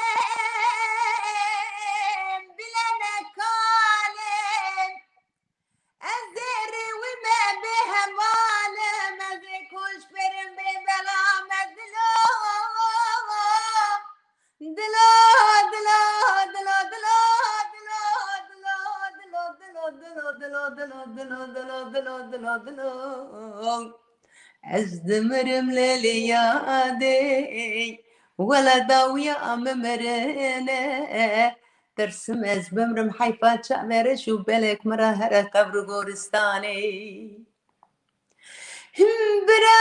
bile nekalê. Ez ê rê wî me bê heval im, ez ê koç perim bê bela me dilo. Dilo, dilo, dilo, dilo. Ez dimirim lê lê yadê, wela dawiya min mirine. Tirsim ez bimrim heyfa çaveriş û belek min re here qebr û goristanê. Him bira.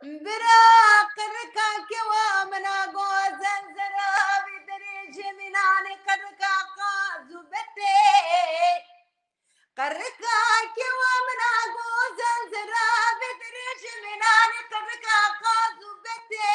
Bira qirika kewa min a gozen zira vî dirêjê mînanê qirika qaz û betê. Qirika kewa min a gozen zira vî dirêjê mînanê qirika qaz û betê.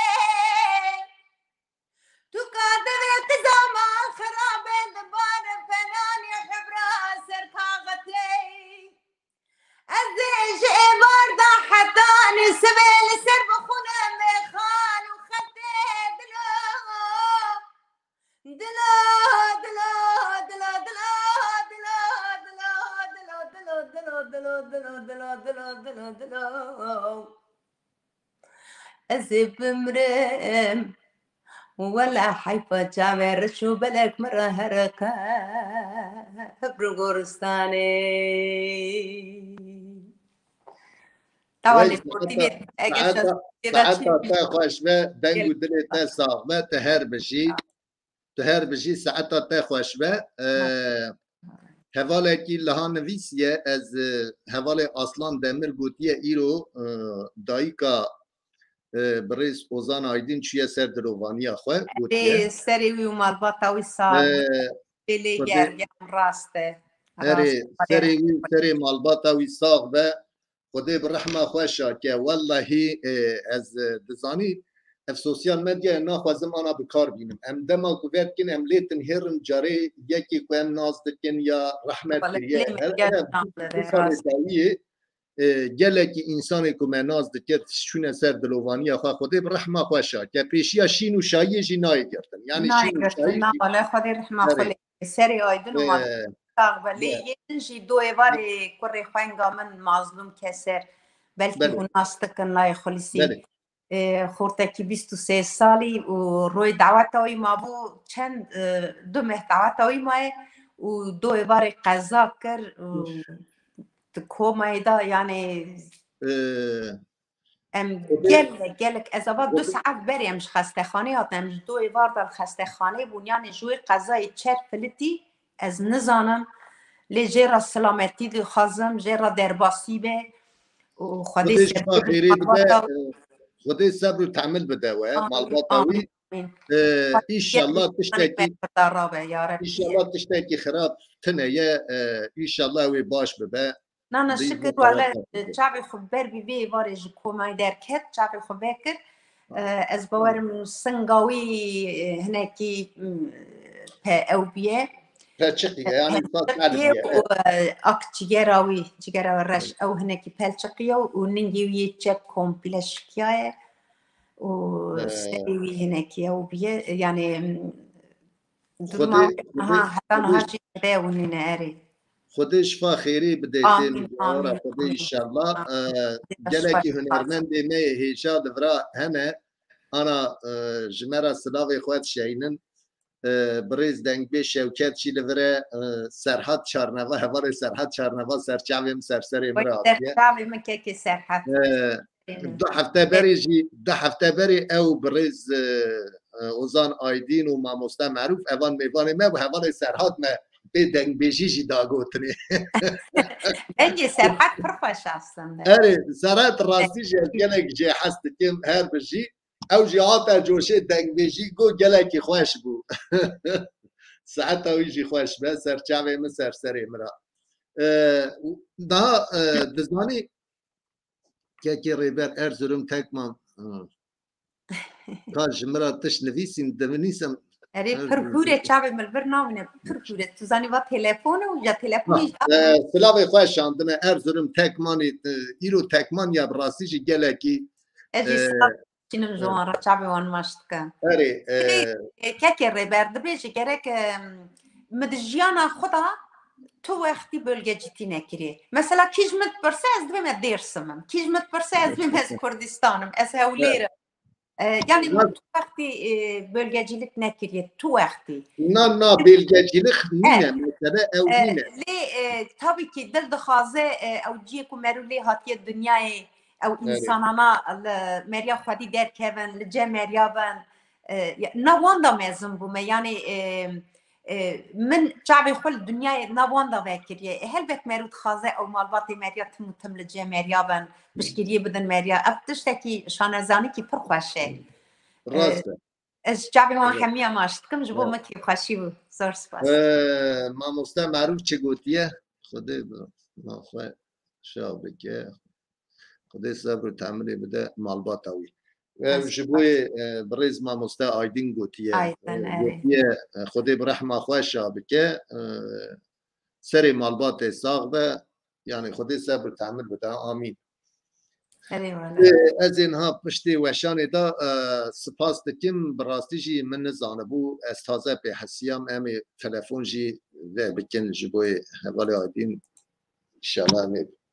Dilo, dilo, dilo, dilo, dilo. Ez ê bimrim. Wele heyfa çavê reş û belek min re here qebr û goristanê. Tawa Wey, lêbortînê saeta, eger saeta, şaş têda saeta çi te xweş be, deng û Gel. dilê te sax be, te her bijî. Tu her bijî, saeta te xweş be. Ee, hevalekî liha nivîsiye, ez, e, hevalê Aslan Demir gotiye îro, e, dayika, e, birêz Ozan Aydin çûye ser dilovaniya xwe, gotiye. Ê, serê wî û malbata wî sax be. Ee, Belê Xwedê gergem rast e. Erê, Rast e. serê wî, serê malbata wî sax be. Xwedê bi rehma xwe şake. Wellahî, e, ez, e, dizanî, ev sosyal medyayê naxwazim ana bi kar bînim. Em dema ku vedikin, em lê tinhêrin, carê yekê ku em nas dikin ya rehmet Bale kiriye. Her, her du salê dawiyê, e, gelekî însanê ku me nas dikir, çûne ser dilovaniya xwe. Xwedê bi rehma xwe şake. Pêşiya şîn û şayiyê jî nayê girtin. Yani şîn û şayî jî. Na, bale Xwedê rehma xwe lê. Serê Aydin û Ee, Mazlûm sax be. Lê yê din jî du êvarê kurê xwenga min Mazlûm Keser. Belkî hûn nas dikin, Layê Xulîsî. Belê. Ee, xortekî bîst û sê salî û royê daweta wî mabû çend, e, du meh daweta wî maye û du êvarê qeza kir û di komayê de, yani, Ee, Em gelek, gelek, ez ava du saet berê em ji xestexanê hatin, em ji du êvar de li xestexanê bûn, yani ji wê qezayê çer filitî, ez nizanim, lê jê re silametî dixwazim, jê re derbasî be û Xwedê Xwedê şifa xêrê bide, e, Xwedê sebr û temil bide we, malbata wî. Amîn. E, înşallah tiştekî, înşallah tiştekî xirab tune ye, e, înşallah wê baş bibe. Nana şikir wele çavê xwe ber bi vê êvarê ji komay derket, çavê xwe vekir. E, ez bawerim singa wî, e, hinekî, m, pe ew biye. Pelçiqiye, yani pelçiqiye û, e, ak cigera wî, cigera wî reş, ew hinekî pelçiqiye û ningê wî yê çep komple şikiyaye û serê wî hinekî ew biye, yani, m, Duruma Xwedê, wî niha, heta niha jî tê winîne erê. Xwedê şifa xêrê bide tê mijara xwe de înşallah. E, gelekî hunermendê me yê hêja li vira hene. Ana, e, ji me re silavê xwe dişeynin. E, birêz dengbêj Şewket jî li vir e, e, Serhat Çarneva, hevalê Serhat Çarneva ser çavê min ser serê min re hatiye. Ser çavê min kekê Serhat. E, Du hefte berê jî, du hefte berê ew birêz, e, e, Ozan Aydin û mamoste Merûf evan mêvanê me bû, hevalê Serhat me pê dengbêjî jî da gotinê. Dengê Serhat pir xweş aslında. Erê, Serhat rastî jî ez gelek jê hez dikim, her bijî. Ew jî hate coşê dengbêjî, got gelekî xweş bû. Saeta wî jî xweş be, ser çavê min, ser serê min re. E, daha, e, dizanî, Kekê Rêber Erzurum Tekman. Hı. Ka ji min re tişt nivîsîn, divinîsim. Erê, Erzurum pir hûr e, çavê min li vir namîne, pir hûr e. Tu zanî va telefon û ya telefonî Ha, jî e, silavê xwe şandine Erzurum Tekmanî, e, îro Tekman ya bi rastî jî gelekî, Ez jî e, silav çînim ji wan re, çavê wan maç dikim. Erê, e, Erê, e, kekê Rêber dibêje gerek, e, min di jiyana xwe de tu wextî bölgecîtî nekiriye. Mesela kî ji min dipirse ez dibêm ez Dêrsim im. Kî ji min dipirse ez dibêm ez Kurdistan im. Ez Hewlêr im. E, yani min tu wextî, e, bölgecilik nekiriye. Tu wextî. Na, na, bölgecilik nîne, e, mesele ew e, nîne. Lê, e, tabii ki dil dixwaze, e, ew cihê ku merû lê hatiye dinyayê, ew Evet. însanana li meriya xwedî derkevin, li cem meriya bin. E, ya, na wan da mezin bûme. Yani, e, e, min çavê xwe li dinyayê na wan da vekiriye. E, helbet merû dixwaze ew malbatê meriya tim û tim li cem meriya bin, piştgiriyê bidin meriya. Ev tiştekî şanezanîkî pir xweş e. Rast e. Ez ji çavê wan Evet. hemiya maç dikim, ji bo Evet. min kêfxweşî bû. Zor spas. Ee, mamoste Merûf çi gotiye? Xwedê bi navxwe şa bike. Xwedê sebr û teminê bide malbata wî. Ev Ez ji bo yê, e, birêz mamoste Aydin gotiye. Aydin, E, evet. gotiye, e, Xwedê bi rehma xwe şa bike. E, serê malbatê sax be. Yani Xwedê sebr û temin bide. Amîn. Erê wele. Ê, ez ê niha piştê weşanê de, e, spas dikim. Bi rastî jî min nizanibû. Ez taze pê hesiyam. Em ê telefon jî vebikin ji bo hevalê Aydin. Înşallah em ê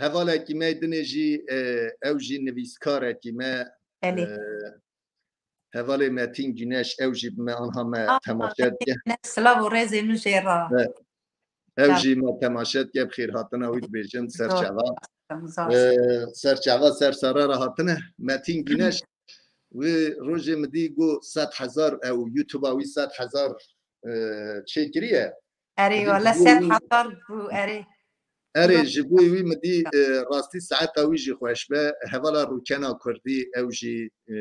Hevalekî me dinê jî, e, ew jî nivîskarekî me, Belê. e, hevalê Metîn Güneş, ew jî bi me anha me Ah, temaşe dike. Silav û rêzê min jê re. Evet. Ew Sağ ol. jî me temaşe dike, bi xêr hatina wî dibêjin, ser Zor. çava. Zor. E, ser çava, ser sera re hatine. Metîn Güneş, wî rojê min dî got sed hezar, ew YouTube-a wî sed hezar, e, çêkiriye. Erê, Dî wele ji bo sed wî hezar bû, erê. Erê, Zor. ji bo wî min dî, e, rastî saeta wî jî xweş be. Hevala Rûkena Kurdî, ew jî, e,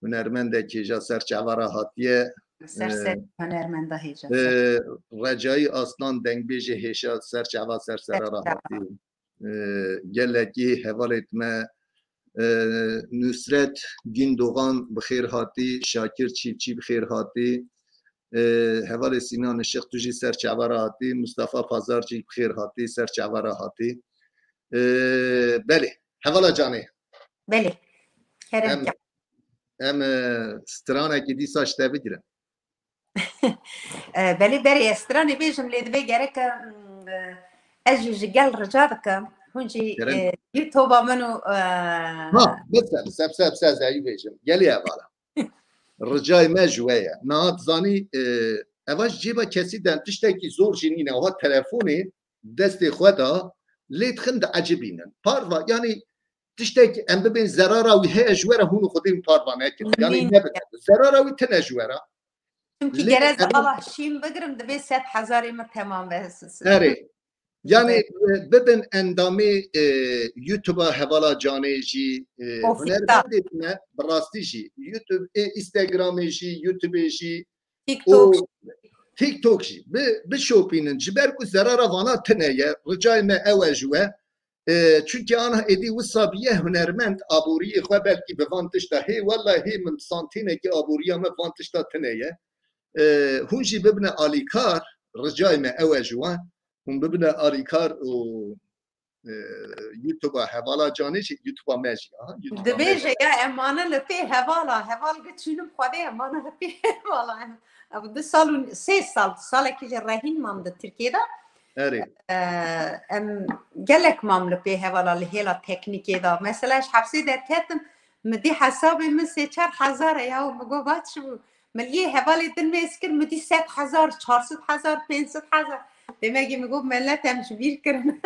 hunermendekî ja ser çava re hatiye. Ser E, ser hunermenda hêja e, ser. Recayî Aslan, dengbêjê hêşa ser çava ser sera re Ser çava. hatiye. E, gelekî hevalêt me, e, Nusret Gündoğan bi xêr hatî, Şakir Çîfçî bi xêr hatî. E, hevalê Sînan Işık, tu jî ser çava re hatî, Mustafa Pazarcı bi xêr hatî, ser çava re hatî. E, belê, hevala canê. Belê. Kerem Em, ke. em, e, stranekî dîsa ji te bigirin. E, belê berê ez stranê bêjim, lê divê gerek, e, ez jî ji gel rica dikim. Hûn jî, Kerem. e, YouTube-a min û, e, Ha, bise, bise, bise, bise, ez ewî bêjim. Gelê hevala. Ricayê me ji we ye. Niha dizanî, e, eva ji cêba kesî de tiştekî zor jî nîne. Wiha telefonê destê xwe da, lê dixin diecibînin. Parva, yanî tiştekî em bibên zerara wî heye ji we re, hûn û xwedê wî parva nekin. Yanî Nîn. nebin. Zerara wî tine ji we re. Çimkî Lê gere ez em ala şîn bigirim, divê sed hezarê min temam be. Erê. Yani, Evet. e, bibin endamê, e, YouTube-a hevala canê jî, e, Ofîsa. hunermendê tine, bi rastî jî. YouTube, e, Instagramê jî, YouTube-ê jî, TikTok. û TikTok jî. Bi, bişopînin. Ji ber ku zerara vana tine ye, ricayê me ew e ji we. E, çunkî ana êdî wisa biye hunermend, aboriyê xwe belkî bi van tişta hê, wela hê min santînekî aboriya me van tişta tine ye. E, hûn jî bibine alîkar, ricayê me ew e ji wan. Hûn bibine alîkar û, e, YouTube-a hevala canê jî, YouTube-a me jî, aha, YouTube-a me jî. Dibêje ya, em mane li pê hevala, heval giçînim xwedê, em mane li pê hevala. Em, ev du sal û sê sal, salekî jî rehîn mam di Tirkiyê de. Erê. E, em gelek mam li pê hevala li hêla teknîkê de. Mesela, ji hepsê derketim, min dî hesabê min sê çar hezar e ya, û min got, va çi bû? Min lê hevalê din mêz kir, min dî sed hezar, çar sed hezar, pênc sed hezar. Demekî min got, millet em ji bîr kirin.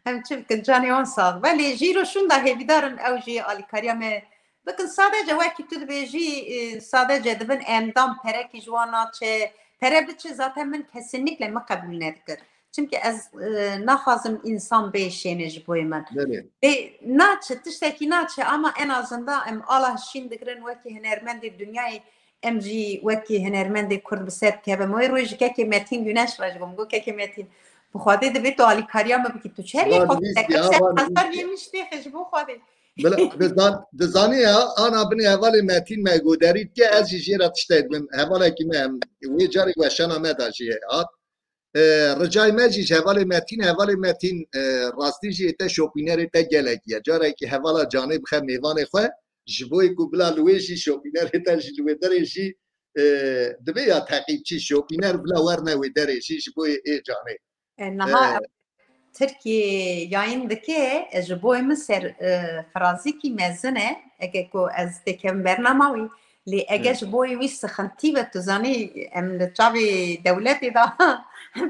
Em çi bikin, canê wan sax be. Lê jî ro şûnda hêvîdar in, ew jî alîkariya me bikin. Sadece wekî tu dibêjî, e, sadece dibin endam, perekî ji wan naçe. Pere biçe zaten min kesinlikle min qebûl nedikir. Çimkî ez, e, naxwazim însan bê şênê ji boyê min. Belê. Lê naçe, tiştekî naçe, ama en azından em ala şîn digirin wekî hunermendê dinyayê, em jî wekî hunermendê Kurd bi ser dikevin. Wê roj ji kekê Metîn Güneş re ji bo min got, kekê Metîn, bi Xwedê divê tu alîkariya min bikî, tu çerê Van xwe wîst dikir, ya, ser van hezar wîst ya. Yê min ji têxê ji bo Xwedê. Bila, dizan-, dizanî ya, ana binê hevalê Metîn me goderî dike, ez jî jê re tiştek bim. Hevalekî me, em, wê carê weşana me da jî hat. E, ricayê me jî ji hevalê Metîn, hevalê Metîn, e, rastî jî ê te şopînerê te gelekî ye. Carekî hevala canê bixe mêvanê xwe, ji bo ku bila li wê jî şopînerê te jî li wê derê jî, e, divê ya teqîbçî şopîner bila werne wê derê jî ji bo ê canê. E, niha E, Tirkiyê yayın dike, e, ji bo min ser, e, firazîkî mezin e. Eke ku ez têkevim bernama wî, lê ege Hı. ji bo wî sixintî be, tu zanî, em li çavê dewletê de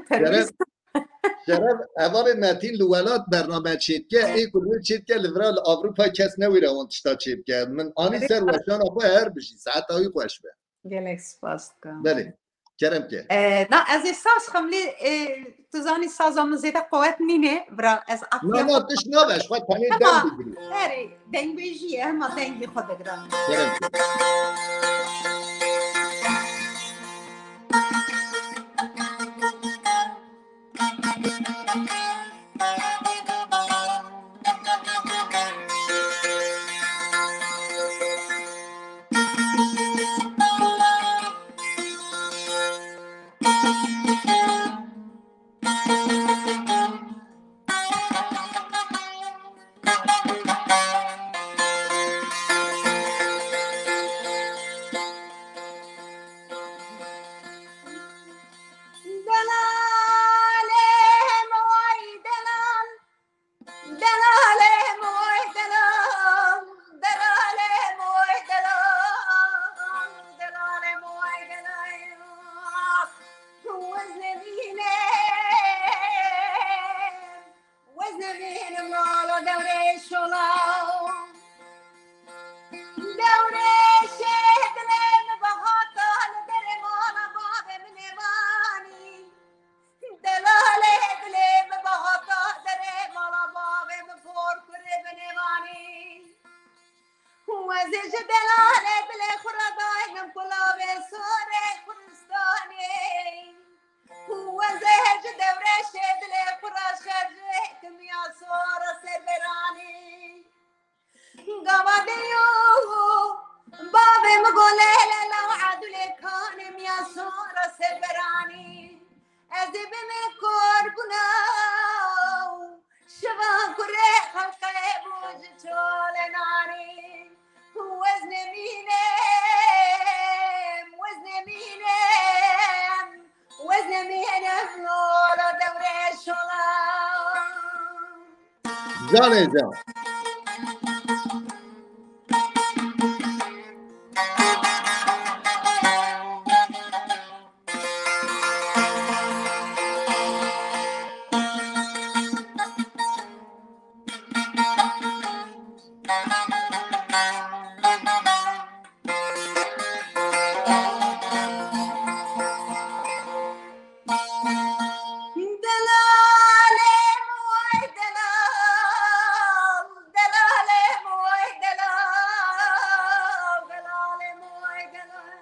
terorîst. Şeref, Şeref, hevalê Metîn li welat bername çêdike, ê ku li wê çêdike, li vira li Avrupa kes newêre wan tişta çêbike. Min anî ser weşana xwe, her bijî, saeta wî xweş be. Gelek spas dikim. Belê. Kerem ke. E, na, ez ê saz xim lê, e, tu zanî saza min zêde quwet nîne, bira, ez Na, afiya na, xwe tişt nabe, ji xwe tenê Hema, deng bigirî. Erê, dengbêjî ye, hema dengê xwe digirim. Kerem ke. xelqê bû ji çolê narî. Wezne mînem, wezne mînem, wezne mînem, ola dewrê şola. Canê can. Delalê moy delal, delalê moy delal, delalê moy delal.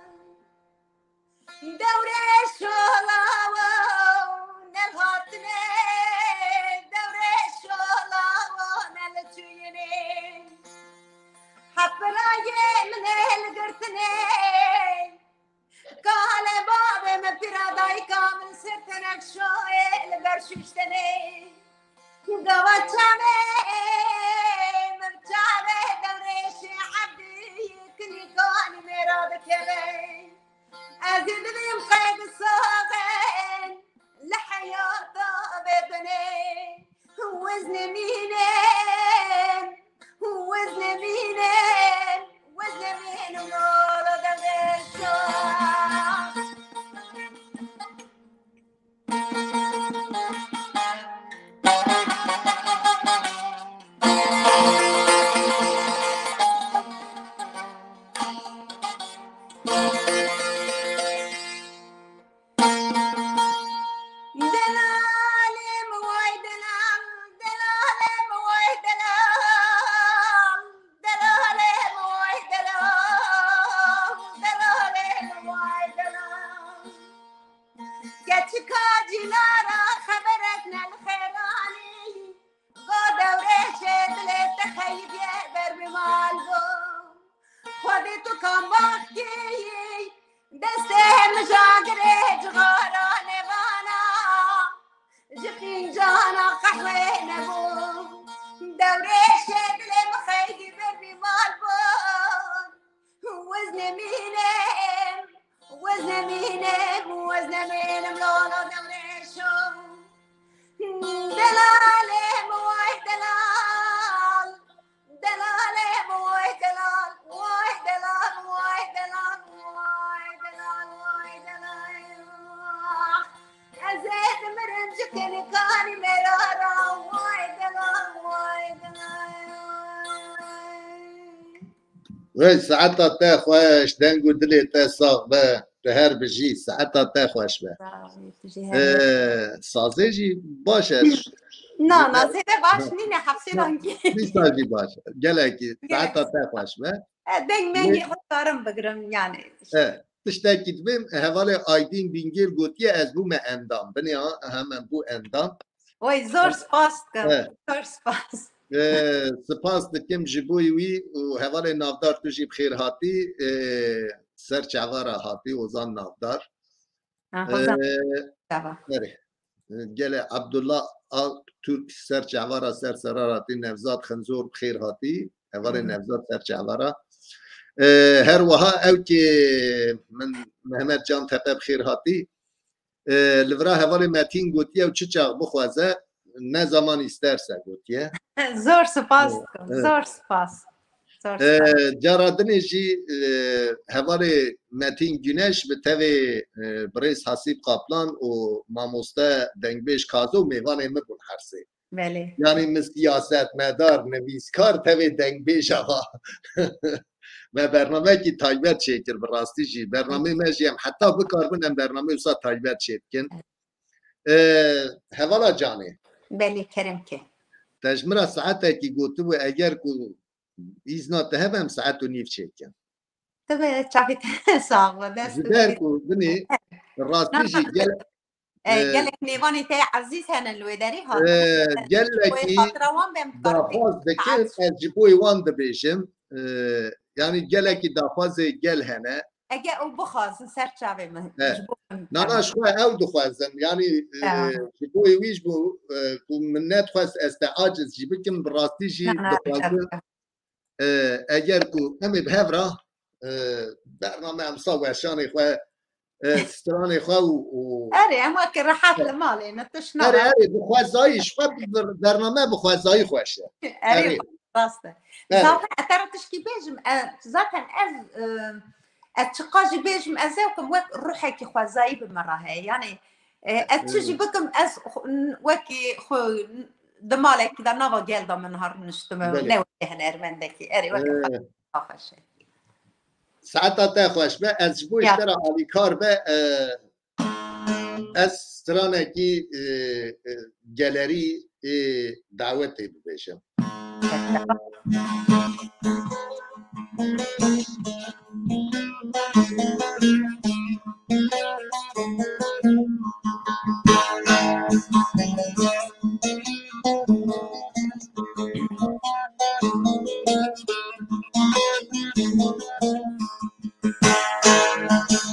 Dewrê şolawa nelhatine, dewrê şolawa neliçuyine. Hep birayê min ê li girtinê. Kalê bavê min, pîra dayika min, ser tenek şoyê li ber şuştenê. Gava çavê min, çavê dewrêşê Ebdî, kinîkanî mêra dikeve. Ez ê bibêm qey bi saxên li heyata vê binê. Wezne mînem, wezne mînem, wezne mînem, ola dewrê şola. Delalê min way delal, delalê min way delal, delalê min way delal, delalê min way delal. Keçika cînara xeberek ne li xêranî. Go dewrêşê dilê te xeyîdiye ber bi mal bû. Xwedê tu kam baxtiyî, destê mijagirê cixara nevana, ji fincana qehwê nebû. Dewrêşê dilê min xeydî ber bi mal bû. Wezne mînem, wezne mînem, wezne mînem, lala dewrêşo. Delalê min way delal, delalê min way delal, way delal, way delal, way delal, way delal. Ez ê dimirim ji kenikanî merara, way delal, way delal. Wey, saeta te xweş, deng û dilê te sax be, tu her bijî, saeta te xweş be. Sağ ol, tu jî Ee, her sazê jî baş e. Na, na, zêde baş nîne, hefsê dankî. Dîsa jî baş e. Gelekî, saeta te xweş be. E, deng mengê xwe karim bigirim, yani. E, tiştekî dibêm, hevalê Aydîn Bingêl gotiye, ez bûme endam. Binê ha, hemen bû endam. Oy, zor spas dikim. E. Zor spas. Ee, spas dikim ji bo wî û hevalê Navdar, tu jî bi xêr hatî, ee, ser çava re hatî, Ozan Navdar. Ha, Ozan. Ee, çava. Erê. Gelê Abdullah Aktürk ser çava re, ser sera re hatî, Nevzat Xinzor bi xêr hatî, hevalê Nevzat ser çava re. Ee, her wiha ew ki min Mehmet Can Tepe bi xêr hatî. E, li vira hevalê Metîn gotiye, ew çi çax bixwaze, ne zaman isterse gotiye. Zor spas dikim, evet. Zor spas. Zor spas. E, cara dinê jî, e, hevalê Metîn Güneş bi tevê, e, birêz Hasîb Kaplan û mamoste dengbêj Kazo mêvanê min bûn her sê. Belê. Yanî min siyasetmedar, nivîskar, tevê dengbêj ava. Me bernameyekî taybet çêkir, bi rastî jî. Bernameyê me jî em heta bikarbin em bernameyê wisa taybet çêdikin. Ee, hevala canê. Belê, kerem ke. Te ji min re saetekî gotibû, eger ku îzna te hebe em saet û nîv çêdikin. Tabii, çavê te sax be, dest Ji ber ku binê rastî jî gel E, e, gelek mêvanê te ezîz hene li wê derê hatin. E, gelekî daxwaz dikin, ez ji bo wan dibêjim. E, yanî gelekî daxwazê gel hene. Eger ew bixwazin ser çavê min, He. ji bo min Na, na, tamam. Ji xwe ew dixwazin. Yanî e, Ya. Ji bo wî ji bo e, ku min nedixwest ez te aciz jî bikim, bi rastî jî Na, na, dixwazin. E, eger ku em ê bi hev re e, bername em sa weşanê xwe, e, stranê xwe û, û Erê, em wekî rehet li malê ne, tişt Erê, nabin. Erê, bi xwezayî ji xwe bi-, bername bi xwezayî xweş e. Erê, Erê. rast e. Erê. Zaten ez te re tişkî bêjim, e, zaten ez, e, ez çiqa jî bêjim, ez ê wek, wek ruhekî xwezayî bi min re heye. Yanî, e, ez çi jî bikim, ez xwe-, n-, wekî xwe n-, di malekî de nava gel de min her niştime, Belê. Ne wekî hunermendekî. Erê, wekî E, xwe xweş e. Saeta te xweş be. Ez ji bo Ya. Ji te re alîkar be, e, ez stranekî e, e, gelerî e, dawetê bibêjim.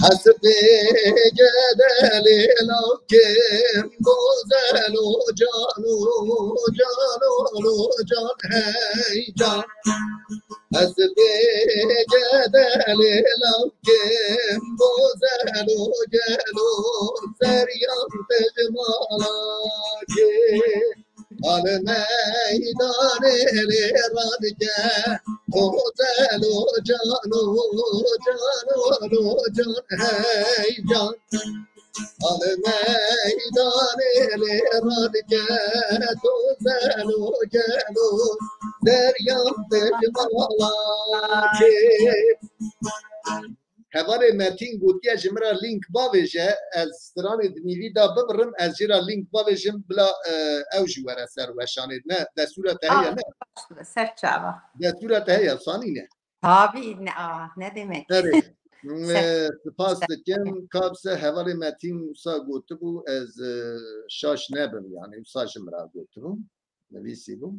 Hesibê gedelê lawkêm, gozelo cano, cano, can, hey can. Hesibê gedelê lawkêm, gozelo gelo, seryan te ji mala kê. Al meydanê lê radike, gozelo cano, cano, can, hey can. Al meydanê lê radike, gozelo gelo, seryan te ji mala kê. Hevalê Metîn gotiye ji min re link bavêje, ez stranê di nîvî de bibirim, ez jê re link bavêjim, bila e, ew jî were ser weşanê. Ne, destûra te heye, ne? Ser çava. Destûra te heye, sanî ne? Tabii, ne, ah, ne demek. Erê. Ser- E, Spas dikim, kabse hevalê Metîn wisa gotibû, ez e, şaş nebim, yani wisa ji min re gotibû, nivîsîbû.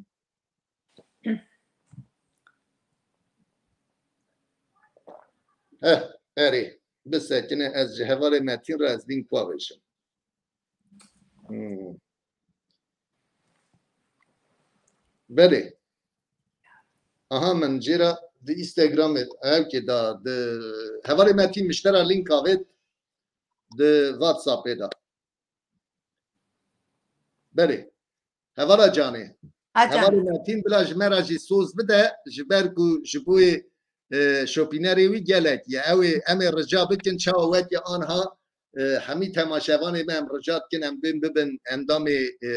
Heh, erê, bisekine, ez ji hevalê Metîn re ez link bavêjim. Hmm. Belê. Aha, min jê re di Instagramê, ewkê da, di hevalê Metîn min ji te re link avêt di WhatsAppê de. Belê. Hevala canê. Ha can. Hevalê Metîn bila ji me re jî soz bide, ji ber ku ji bo yê, e, şopînerê wî gelek ye. Ew ê, em ê rica bikin, çawa weke anha e, hemî temaşevanê me em rica dikin, em bên bibin endamê e,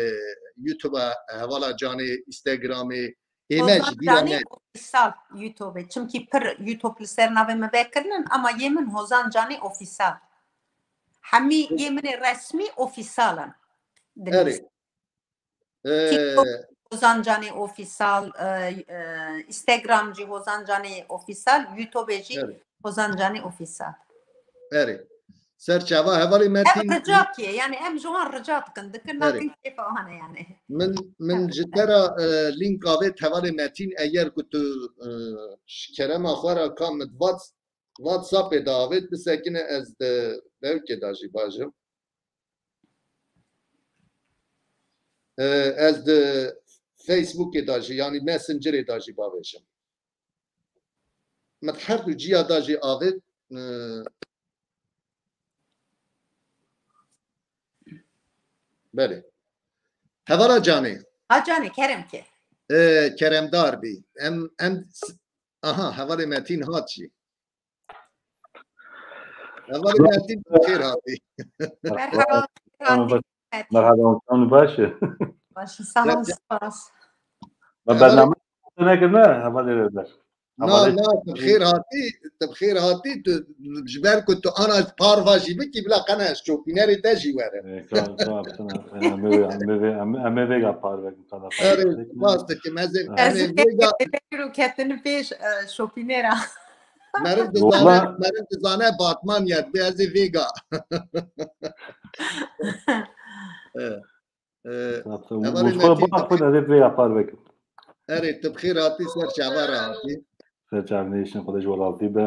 YouTube-a, hevala canê, Instagramê, ê me Hozan ji bîra Canê ne. Ofîsal YouTube-ê. Çimkî pir YouTube li ser navê min vekirinin, ama yê min Hozan Canê Ofîsal. Hemî yê min ê resmî ofîsal in. Erê. E, TikTok Hozan Canê Ofîsal, e, e, Instagram jî Hozan Canê Ofîsal, YouTube jî Erê. Hozan Canê Ofîsal. Erê. Ser çava hevalê Metîn. Ev rica kiye, yani em ji wan rica dikin, dikin, Erê. nakin kêfa wan e yani. Min, min ji te re e, link avêt hevalê Metîn, eger ku tu e, ji kerema xwe re ka min Whats-, WhatsAppê de avêt, bisekine ez di devkê de jî bajim. E, ez di Facebookê de jî, yanî Messengerê de jî bavêjim. Min her du ciya de jî avêt. E, belê. Hevala canê. Ha canê, kerem ke. E, keremdar bî. Em, em, aha, hevalê Metîn hat jî. Hevalê Metîn xêr hatî. Merhaba. Merhaba, çawan baş e? Baş, sağ ol, spas. Me bername nekirine, hevalê Rêber. Na, na, tu bi xêr hatî, tu bi xêr hatî, tu ji ber ku tu ana parva jî bikî, bila qene ez şopînerê te jî werim. Em ê vê, em ê vê, em ê vê, em ê vêga parvek kana. Erê, spas dikim, ez ê, Ez em ê ê vêga, vêga û ketini pêş, e, şopînera. meriv dizane, meriv dizane Batman ye, dibê ez ê vêga. E, e, hevalê Metîn, xwe ez ê vêga parvek. Erê, tu bi xêr hatî, ser çava re hatî. Ser çavnêşin, Xwedê ji welatî be.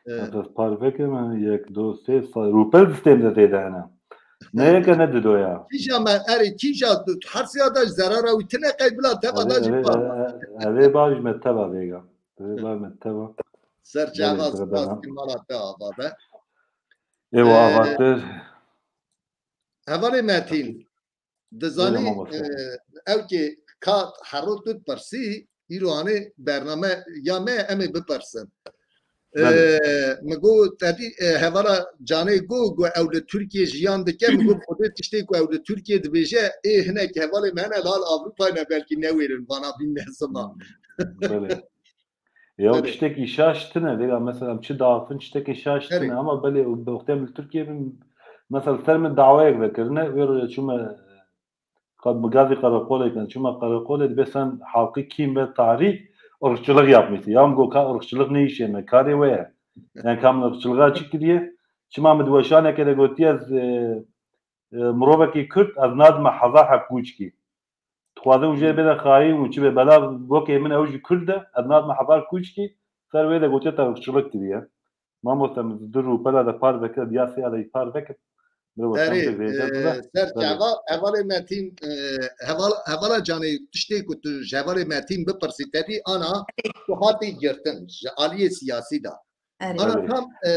E, Ez parve ke me yek, do, sê sa-, rûpel sistem de tê de hene. Ne yeke ne dido ya. Kîja me, erê, kîja tu, tu her siya da ji zerara wî tine qey bila teva da jî Eve, par. eve, eve bar ji me teva vêga. Eve bar me teva. Ser çava Belê, spas bana. Ki mala te ava be. Ewa Ee, avatir. Hevalê Metin. Dizanî, Buyurun, mamoste. E, ew kê ka hero tu dipirsî, îro anê bername ya me, em ê bipirsin. E, Belê. Mi got, te dî, e, hevala Canê got, got ew li Tirkiyê jiyan dike, mi got, xwedê tiştê ku ew li Tirkiyê dibêje, ê hinek hevalê me hene li hal Ewropayê ne, belkî newêrin vana bîn nezima. Hmm, belê. Ya Belê. Tiştekî şaş tine, vêga mesela em çi diaxifin tiştekî şaş Erê. Tine, ama belê bi wextê em li Tirkiyê bin, mesela ser min dawayek vekirine, wê roja çûme, qad bi gazî qereqolê kin, çûme qereqolê, dibê sen halkı kim ve tarih ırkçılık yapmışsın. Ya min got ka ırkçılık ne işe me, karê we ye. Yani ka min ırkçılığa çi kiriye? Çima min di weşaneke de gotiye ez, e, e, mirovekî Kurd, ez nadime hezar heb kûçkî. Dixwaze û jê bêne xayîn û çi bê bela, gokê min ew jî Kurd e, ez nadime hezar kûçkî, ser wê de gotiye te ırkçılık kiriye. Mamoste min di rûpela de par vekir, diya sê aleyî par vekir. Erê, e, ser çava, hevalê Metin, e, heval-, hevala Canê, tiştê ku tu ji hevalê Metin bipirsî, te dî ana tu hatî girtin ji aliyê siyasî de. Erê. Ana tam, e,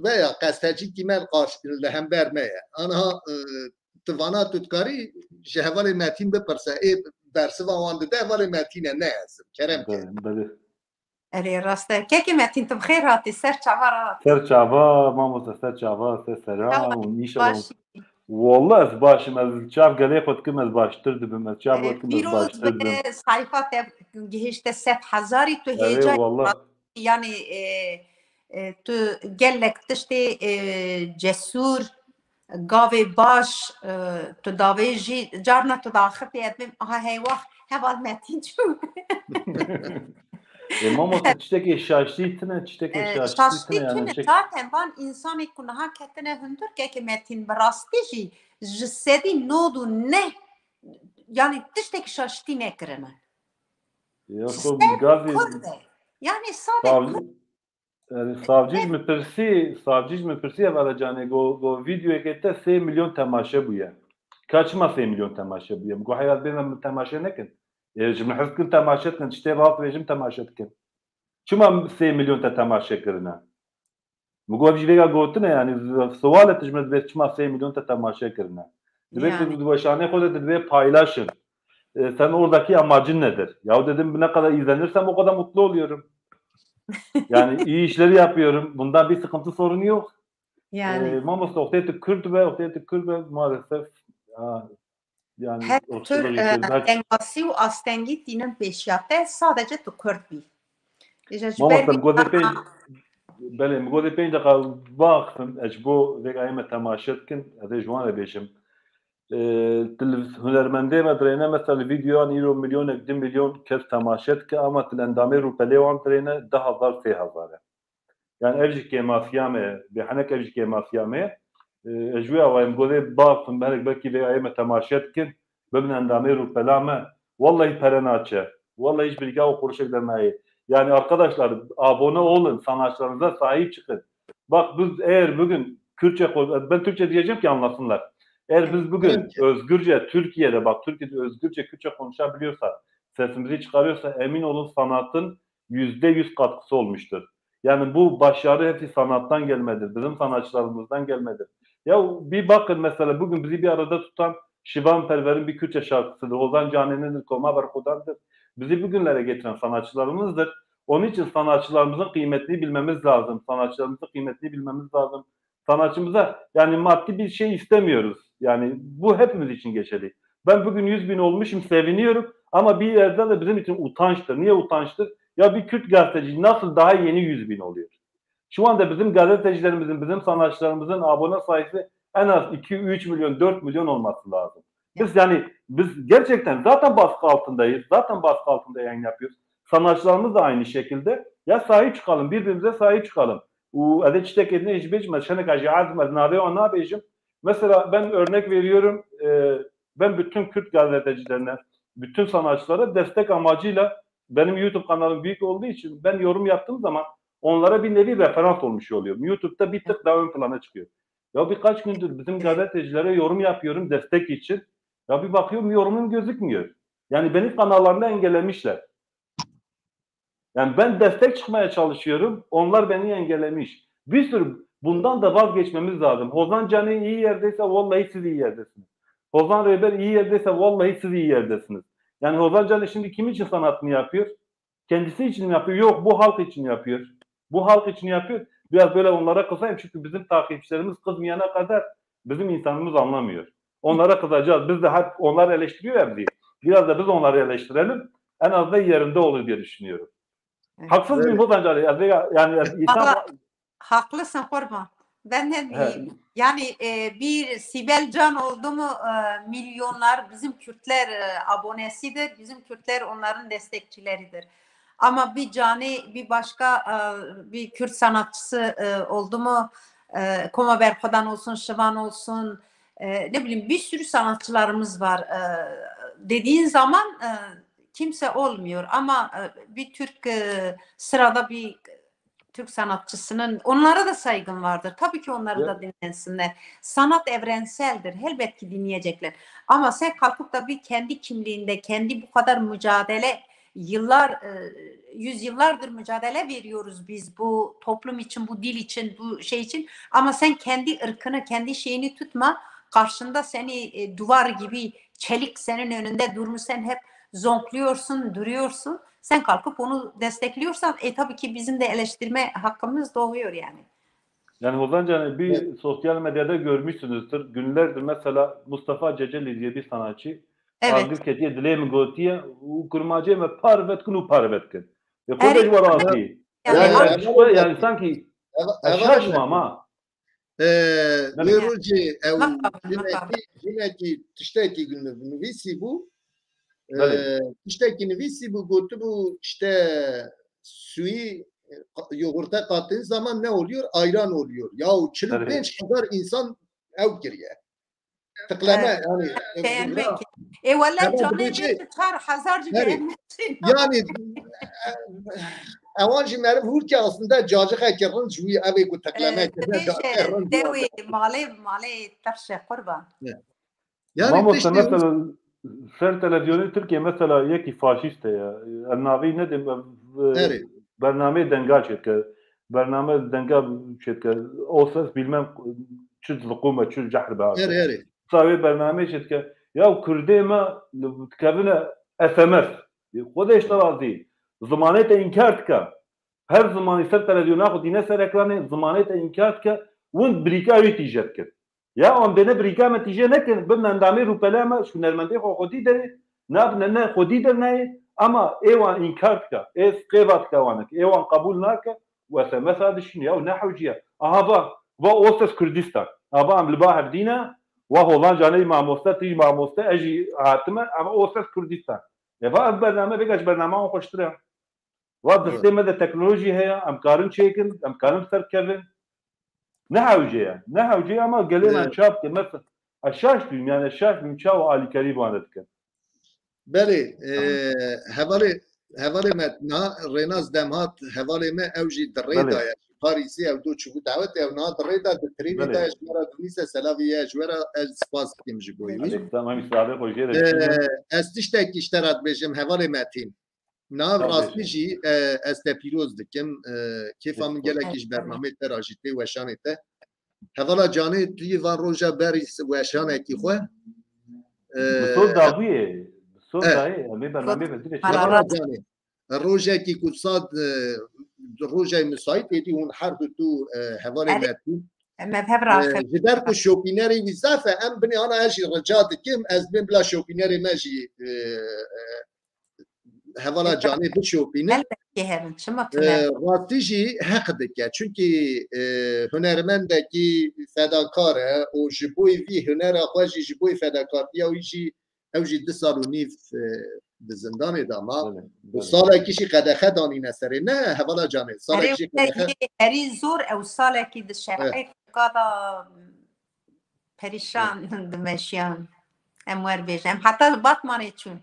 veya qestecî kî me li qarş-, li hember me ye. Ana, e, tu vana tu dikarî ji hevalê Metîn bipirse, ê bersiva wan dide, hevalê Metîn e, ne ez im. Kerem ke. Belê, belê. Erê, rast e. Kekê Metîn, tu bi xêr hatî, ser çava re hatî. Ser çava, mamoste, ser çava, ser sera Çava û înşallah. Baş. Wallah ez baş im, ez çav gelê xwe dikim, ez baştir dibim, ez çav Erê, xwe dikim, ez pîroz baştir dibim. Be, sayfa te gihişte sed hezarî, tu Erê, hêca wallah. Yani, e, e, tu gelek tiştê, e, cesûr, gavê baş, e, tu davêjî, carna tu daxifê, ez bêm, aha, heywax, heval Metîn çû. E, mamoste, tiştekê şaştî tine, tiştekê E, şaştî şaştî tine, yani tune, çek- zaten van insanê ku niha ketine hundir, keke Metîn bi rastî jî ji sedî nod û neh, yani tiştek şaştî nekirine. Ya, Ji xwe ser gazî Kurd e. Yani sade Kurd. Yani, savcî ji min pirsî, savcî ji min pirsî, hevala Canê, go, go, vîdeoyekê te sê milyon temaşe bûye. Ka çima sê milyon temaşe bûye? Min got, heya bêne min temaşe nekin. Ê, ji min hez dikin temaşe dikin, tiştê rast bêjim temaşe dikin. Çima sê milyon te temaşe kirine? Min got, ev jî vêga gotine, yani, siwal e tu ji min dibê çima sê milyon te temaşe kirine? Dibê tu Yani. Di weşanê xwe de dibê paylaşın. E, sen oradaki amacın nedir? Ya dedim, ne kadar izlenirsem o kadar mutlu oluyorum. Yani iyi işleri yapıyorum. Bunda bir sıkıntı, sorun yok. Yani. E, mamoste, wextê tu Kurd be, wextê tu Kurd be, maalesef, ya, yani, Her tür, e, tengasî û astengî tînin pêşiya te, sadece tu Kurd bî. Îja ji Mamoste, ber min got ê pênc, belê, min got ê pênc deqa baxifim, ez ji bo vêga ê me temaşe dikin, ez ê ji wan re bêjim. E, tu li hunermendê me dirêne, mesela li vîdeoyan îro milyonek, du milyon kes temaşe dike, ama tu li endamê rûpelê wan dirêne, du hezar, sê hezar e. Yani ev jî kêmasiya me ye. Bê henek ev jî kêmasiya me ye. E, ez ji wê awayê min got ê baxifim, belek belkî vê ayê me temaşe dikin, bibin endamê rûpela me. Wellahî pere naçe. Wellahî hiç bir iki o kuruşek de nayê. Yani arkadaşlar, abone olun, sanatçılarınıza sahip çıkın. Bak biz eğer bugün Kürtçe, ben Türkçe diyeceğim ki anlasınlar. Eğer biz bugün Türkçe. Özgürce Türkiye'de, bak Türkiye'de özgürce Kürtçe konuşabiliyorsak, sesimizi çıkarıyorsa emin olun sanatın yüzde yüz katkısı olmuştur. Yani bu başarı hepsi sanattan gelmedir, bizim sanatçılarımızdan gelmedir. Ya bir bakın mesela bugün bizi bir arada tutan Şivan Perver'in bir Kürtçe şarkısıdır, Ozan Canên'indir, Koma Berxwedan'dır. Bizi bugünlere getiren sanatçılarımızdır. Onun için sanatçılarımızın kıymetini bilmemiz lazım. Sanatçılarımızın kıymetini bilmemiz lazım. Sanatçımıza yani maddi bir şey istemiyoruz. Yani bu hepimiz için geçerli. Ben bugün yüz bin olmuşum, seviniyorum. Ama bir yerde de bizim için utançtır. Niye utançtır? Ya bir Kürt gazeteci nasıl daha yeni yüz bin oluyor? Şu anda bizim gazetecilerimizin, bizim sanatçılarımızın abone sayısı en az iki, üç milyon, dört milyon olması lazım. Biz yani biz gerçekten zaten baskı altındayız. Zaten baskı altında yayın yapıyoruz. Sanatçılarımız da aynı şekilde. Ya sahip çıkalım, birbirimize sahip çıkalım. Û ez ê tiştekê din jî bêjim, ez hinek jî ez, ez navê wan nabêjim. Mesela ben örnek veriyorum, e, ben bütün Kürt gazetecilerine, bütün sanatçılara destek amacıyla benim YouTube kanalım büyük olduğu için ben yorum yaptığım zaman onlara bir nevi referans olmuş oluyor. YouTube'da bir tık daha ön plana çıkıyor. Ya birkaç gündür bizim gazetecilere yorum yapıyorum destek için. Ya bir bakıyorum yorumum gözükmüyor. Yani beni kanallarında engellemişler. Yani ben destek çıkmaya çalışıyorum. Onlar beni engellemiş. Bir sürü bundan da vazgeçmemiz lazım. Hozan Canî iyi yerdeyse vallahi siz iyi yerdesiniz. Hozan Rehber iyi yerdeyse vallahi siz iyi yerdesiniz. Yani Hozan Canî şimdi kim için sanatını yapıyor? Kendisi için mi yapıyor? Yok, bu halk için yapıyor. Bu halk için yapıyor. Biraz böyle onlara kızayım çünkü bizim takipçilerimiz kızmayana kadar bizim insanımız anlamıyor. Onlara kızacağız. Biz de hep onlar eleştiriyor ya bizi. Biraz da biz onları eleştirelim. En azından yerinde olur diye düşünüyorum. Haksız mıyım Hozan Canî? Yani, yani insan... Valla haklısın Kurban. Ben ne diyeyim? Yani e, bir Sibel Can oldu mu e, milyonlar bizim Kürtler e, abonesidir. Bizim Kürtler onların destekçileridir. Ama bir Canî, bir başka e, bir Kürt sanatçısı e, oldu mu? E, Koma Berxwedan olsun, Şivan olsun, e, ne bileyim bir sürü sanatçılarımız var. E, dediğin zaman e, kimse olmuyor ama e, bir Türk e, sırada bir Türk sanatçısının, onlara da saygım vardır. Tabii ki onları da dinlensinler. Sanat evrenseldir. Elbet ki dinleyecekler. Ama sen kalkıp da bir kendi kimliğinde, kendi bu kadar mücadele, yıllar, e, yüzyıllardır mücadele veriyoruz biz bu toplum için, bu dil için, bu şey için. Ama sen kendi ırkını, kendi şeyini tutma. Karşında seni e, duvar gibi çelik senin önünde durmuş, sen hep zonkluyorsun, duruyorsun. Sen kalkıp onu destekliyorsan e tabii ki bizim de eleştirme hakkımız doğuyor yani. Yani Hozan Canî, bir sosyal medyada görmüşsünüzdür. Günlerdir mesela Mustafa Ceceli diye bir sanatçı, evet, agir ketiye dilê min gotiye û kurmacê me parve dikin û parve dikin. E, Xwedê ji we razî. Yani, yani sanki şaş mama. Wê rojê ew jinekî, jinekî tiştekî nivîsî bû. Tiştekî nivîsî bû, gotibû işte suyu yoğurta kattığın zaman ne oluyor? Ayran oluyor. Ya çil û pênc hezar insan ew kiriye. Tiqleme yani. Beğenmek. E wele canê çar hezar ji beğenmek. Yani ewan jî meriv hûrke aslında cacixekî rind ji wî evê ku tiqleme kirine cacixê rind. Dewê malê malê terşe qurban. Yani Mamoste mesela ser televizyonê Tirkiye mesela yekî faşîst heye. Em navî nedim, bernameyê denga çêdike. Bername denga çêdike. O ses bilmem çi ziqûme, çi cehr be. Erê, erê. Savê bernameyê çêdike. Ya Kurdê me dikevine S M S. Xwedê ji te razî. Zimanê te înkar dike. Her zimanî ser televizyona xwe dîne ser ekranê, zimanê te înkar dike, win brîka wî tîje dikin. Ya wan bêne brîka me tîje nekin, bi mendamê rûpele me, ji hunermendê xwe xwedî derê, nabine ne xwedî dernayê, ama ê wan înkar dike, ê qêva dike wan, ê wan qebûl nake, û S M S a dişîne, ya û ne hewciye. Aha va, va o ses Kurdistan. Aha va em li ba hevdî ne, wa Holan Canê mamoste, tî mamoste, ez jî hatime, ama o ses Kurdistan. E va ev bername, vêga ji bernama wan xweştir e. Wa destê me de teknolojî heye, em karin çêkin, em karin ser kevin. Ne hewce ye, ne hewce ye ama gelê me çap ke, mesela, ez şaş bûm, yani ez şaş bûm, çawa alîkarî bi wan re dikin. Belê, e, hevalê, hevalê me niha Rênas dem hat, hevalê me ew jî di rê de ye. Parîsê ew do çûbû dawetê, ew niha di rê de, di trênê de ye, ji me re dinivîse, selavê ye ji we re, ez spas dikim ji bo wî. Aleyküm selam, em îsrarê xwe jê re dişînin. E, ez tiştekî ji te re dibêjim, hevalê Metîn. Nav rastî jî e, ez te pîroz dikim. E, kêfa min gelekî ji bernameyê te re jî tê, weşanê te. Hevala canê tu yê van roja berî weşanekî xwe. E, Bi sol dabûyê, bi sol dayê, em ê bernameyê ve dirê. Hevala canê. Rojekî ku sad e, rojek misaît êdî hûn her du tu e, hevalê me tî. Em ev hev raxin. Ji ber ku şopînerê wî zaf e, em binê ana ez jî rica dikim, ez bên bila şopînerê me jî e, e, hevala canê bişopîne. Elbet ki herin, çima tu ne? Rastî jî heq dike. Çunkî e, hunermendekî fedakar e û ji bo vî hunera xwe jî, ji bo fedakartiya wî jî ew jî du sal û nîv e, di zindanê de ma. Û salekî jî qedexe danîne serê. Ne hevala canê, salekî jî qedexe. Herî zor ew salekî di şerê qada perîşan dimeşiyan. Em wer bêjin. Em heta li Batmanê çûn.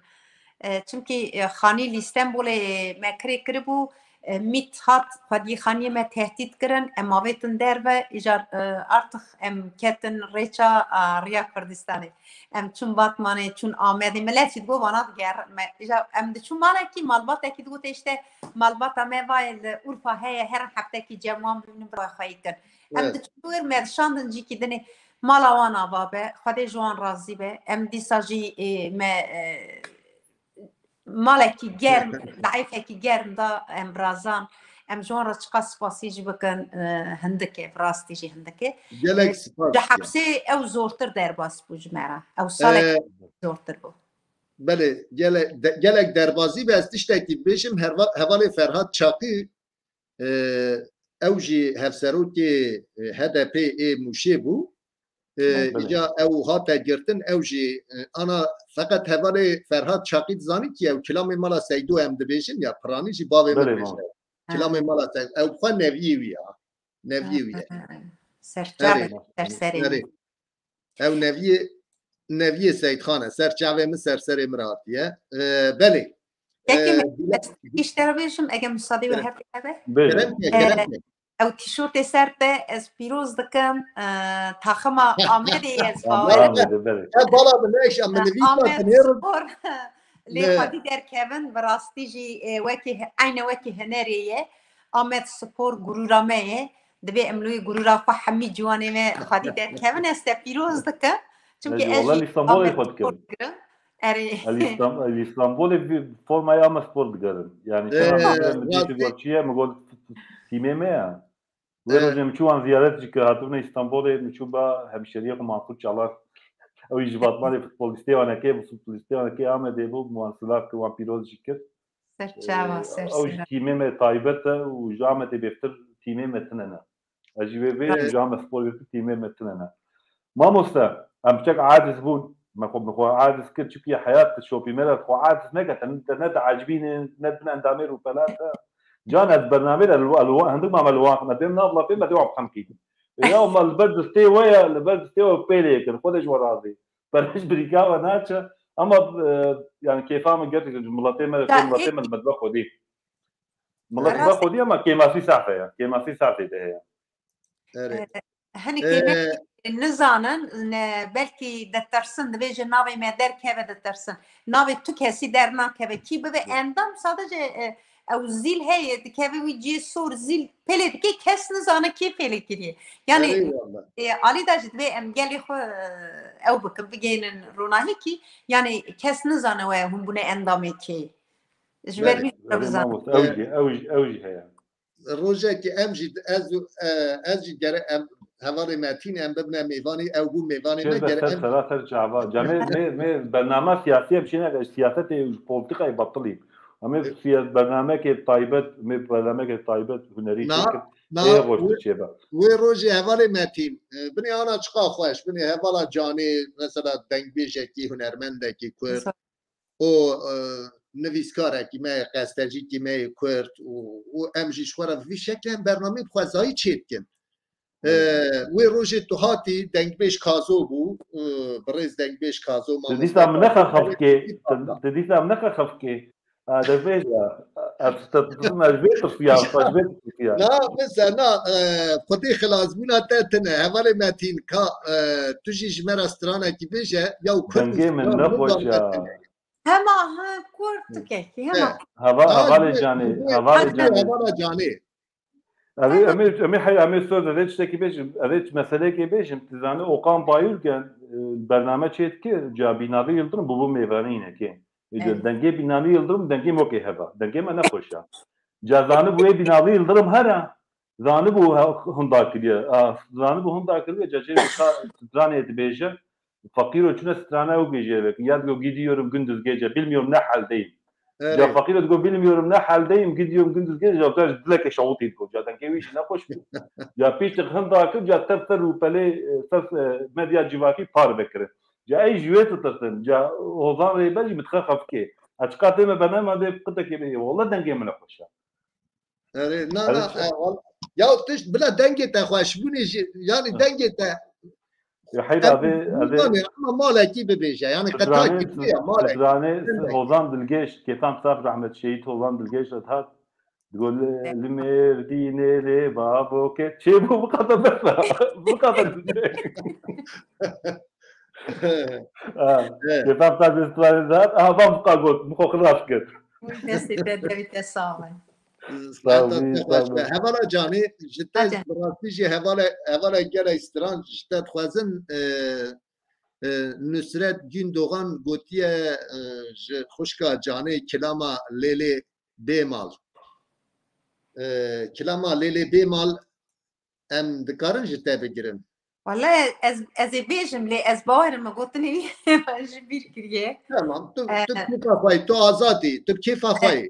E, çimkî e, xanî li Stenbolê me kirê kiribû, e, MIT hat xwedî xaniyê me tehdît kirin, em avêtin derve, îcar, e, artık em ketin rêça, a, Riya Kurdistanê. Em çûn Batmanê, çûn Amedê, milet jî digot vana digerin me. Îcar em diçûn malekî, malbatekî digot işte malbata me vayê li Urfa heye, herin heftekî cem wan bimînin bi xwe kin. Em Evet. diçûn wir me dişandin cîkî dinê. Mala wan ava be, Xwedê ji wan razî be. Em dîsa jî, e, me, e, malekî germ, laîfekî germ da em birazan. Em ji wan re çiqas spasî jî bikin, e, hindik e, bi rastî jî hindik e. Gelek E, spas Ji dikim. hepsê ew zortir derbas bû ji me re. Ew salek E, zortir bû. Belê, gele-, de-, gelek derbazî be ez tiştekî bibêjim, herva-, hevalê Ferhat Çakî, e, ew jî hevserokê, e, H D P ê Mûşê bû. E, Belê. Îca ew hate girtin, ew jî, e, ana feqet hevalê Ferhat Çakî dizanî ki ew kilamê mala Seydo em dibêjin ya piranî jî bavê min Belê, dibêje. mama. Kilamê Ha. mala Seydo. Ew xwe neviyê wî ya. Neviyê wî ye. Ha, ha. Serçavê Erê. ser serê Erê. wî. Ew neviyê, neviyê Seydxan e. Ser çavê min, ser serê min hatiye. E, belê. Kekê E, min, bila- ez îşte re bêjim, eger müsaade we Bêjin. her hebe. Bêjin. Kerem ke, E, kerem ke. Ew tîşortê ser te ez pîroz dikim. E, taxima Amedê ye, ez Amedê, bawer im. Amedê, belê. E, bala bi neşa min E, nivîsa Amed tenê ro- Spor lê Ne. xwedî derkevin, bi rastî jî, e, wekî he-, eyne wekî hunerê ye. Amed Spor gurûra me ye. Divê em li wê gurûra xwe hemî ciwanê me xwedî derkevin. Ez te pîroz dikim. Çimkî Ne, ez wala jî Lîstanbolê Amed xwe Spor dikim. digirim. Erê. Ez Lîstan-, ez Lîstanbolê vî formaya Amed Spor digerim. Yani, Ee, çawa min rastî. Gotçiye, min got tîmê me ya. Wê Ee. rojê min çû wan ziyaret jî kir, hatibûne Îstanbolê, min çû ba hemşeriyê xwe Mansur Çalar. Ew jî ji Batmanê futbolîstê wan eke, futbolîstê wan eke Amedê bû, min wan silav kir, wan pîroz jî kir. Ser çava, Ee, ser ew jî sera. Tîmê me taybet e û ji Amedê bêhtir tîmê me tune ne. Ez jî wê bêjim, Evet. ji Amed Spor bêhtir tîmê me tune ne. Mamoste, em piçek aciz bûn. Me xwe, me xwe aciz kir, çimkî heyat şopî me re xwe aciz neke, te ne, te ne diecibînin, ne din endamê rûpela te. Can ez bernamê de li, li, hindik ma me li wan xwe, me dêm nav lapê, me dê wan xemkî. Ya me li ber distê we ye, li ber distê we pêlê kir, xwe de ji we razî. Berê ji birîka we naçe. Ama, e, yani kêfa min gerçekten ji miletê me re, Ya, kê miletê ê- me li me dibe xwedî. Milet dibe Rast. xwedî ama kêmasî safe ye. Kêmasî safe de heye. Erê. E, Hinek Ee, kêmek nizanin, ne, belkî ditirsin, dibêje navê me derkeve ditirsin. Navê tu kesî dernakeve. Kî bibe endam sadece, e, ew zîl heye, dikeve wî cihê sor, zîl pêlê dike, kes nizane kê pêlê kiriye. Yani, Eyvallah. e, alî de jî divê em gelê xwe, e, ew bikin, bigeynin ronahî kî, yani kes nizane we hûn bûne endamê kê. Ji ber Belê. wî Belê, bizan. Mamoste, ew jî, ew jî, ew jî heye. Rojekê em jî, ez û, e, ez jî gere em hevalê Metîn em bibine mêvanî, ew bû mêvanê me, Şêr be gere ser em sera ser çava. Cemê, me, me bername siyasî em çêneke, siyasetê û politikayê batilî. Em ê E- siya-, bernamekê taybet, me bernamekê taybet hunerî Na, çêkir. na, Ê roştir wê, çêbe. wê rojê hevalê Metîn, e, binê ana çiqa xweş, binê hevala canê, mesela dengbêjekî, hunermendekî Kurd. Mesela, û, e, nivîskarekî me yê, qestecîkî me yê Kurd û, û em jî ji xwe re bi vî şeklê em bernameyê bi xwezayî çêdikin. E, Hmm. Wê rojê tu hatî dengbêj Kazo bû, e, birêz dengbêj Kazo, Tu mamoste dîsa min nexe Kazo xefkê, tu, tu dîsa min nexe xefkê. A, destbêj ya. Ez te, tu, tu, ez vê tirsiya, ez vê tirsiya. Na, mesela, na, e, xwedê xilasbûna te tine, hevalê Metîn, ka, e, tu jî ji me re stranekî bêje, ya û Kurd Dengê min ne xweş ya. Hema, ha, kurtikekî, hema. Hava, ha, havalê canê, havalê canê. Hevala canê. Evê, em ê, em ê hey, em ê söz, evê tiştekî bêjim, evê meseleyekê bêjim, tu zanî Okan Bayülgen, e, bername çêdike, ca Binali Yıldırım, bu, bu mêvanî yine ki. E, Evet. Dengê Binali Yıldırım, dengê mokê heva. Dengê me ne xweş a. Ca zanî bu ê Binali Yıldırım hera. Zanîbû he-, hinda kiriye. A, zanîbû hinda kiriye, ca jê wisa stranê dibêje. Fakîro çune strana ew bêje vek. Ya digo gidiyorum gündüz gece, bilmiyorum ne haldeyim. Evet. Ca fakîro digo bilmiyorum ne haldeyim, gidiyorum gündüz gece. Ca dileke şawitî digo. Ca dengê wî jî nexweş bû. Ca pişt hinda kir, ca tev ser rûpelê, e, ser, e, medya civakî par vekirin. Ca ey ji wê ditirsin. Ca Hozan Rêber jî bi dixe xefkê. Ez çiqa tê me bername dê qitekê bê. Walla dengê min nexweş e. Erê, na, na, Erê, e, wal-, ya tişt bila dengê te xweşbûnê jî, yani dengê te Ya heyr em, avê, avê, yani ama malekî bibêje, yani qeta stranê, kiriye, malek. Stranê Hozan Dilgeş, kêfam saf rahmet şehîd Hozan Dilgeş, ez hat Digot li, li Mêrdînê lê babo ke çê bû, biqata berra. Biqata. Ha, Evet. Kêfa ta festivalê de hat. Aha, van biqa got, min xwe xilas kir. Destê te, devê te sax be. Sağ ol, Sağ ol, sağ ol. Hevala canê, ji te Hadi. Bi rastî jî hevala, hevala gelek stran ji te dixwazin, e, e, Nusret Gündoğan gotiye, e, ji xwişka canê kilama Lêlê Bêmal. E, kilama Lêlê Bêmal em dikarin ji te bigirin. Wele ez, ez ê bêjim, lê ez bawerim min gotinê wî ji bîr kiriye. Tamam, tu, Eh. tu bi kêfa xwe yî, tu azad î, tu bi kêfa xwe yî.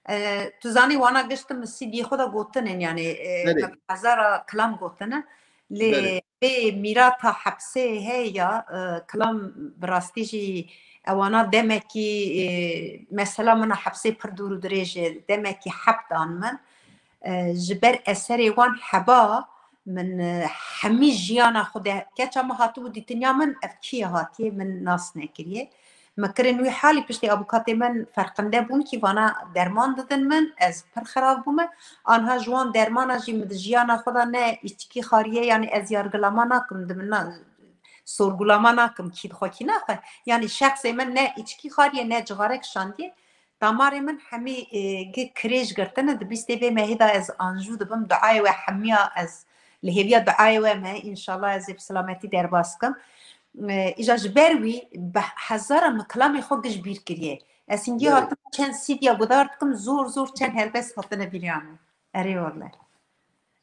Eh, tu zanî wana gişt min C D'yê xwe de gotinin, yani, eh, Belê. Hezara kilam gotine. Lê Belê. Vê mîrata hepsê heye ya, eh, kilam bi rastî jî ewana demekî, eh, mesela min a hepsê pir dûr û dirêj e, demekî hep dan min. Eh, ji ber eserê wan heba min, eh, hemî jiyana xwe de, keça min hatibû dîtiniya min, ev kî ye hatiye, min nas nekiriye. Min kirin wî halî piştî avûkatê min ferqinde bûn kî vana derman didin min, ez pir xerab bûme. Anha ji wan dermana jî min di jiyana xwe de ne îçkî xariye, yanî ez yargılama nakim, di min na-, sorgulama nakim, kî dixwe kî naxwe. Yanî şexsê min ne îçkî xariye, ne cixarek şandiye. Damarê min hemî, e, gi kirêj girtine, di bîstê vê mehê de ez anjû dibim, duayê we hemiya ez li hêviya duayê we me, înşallah ez ê bi silametî derbas kim. E, îja ji ber wî bi hezara min kilamê xwe giş bîr kiriye. Ez hingî Belê. Hatim çend C D'ya guhdar dikim, zor zor çend helbest hatine bîriya min. Erê wele.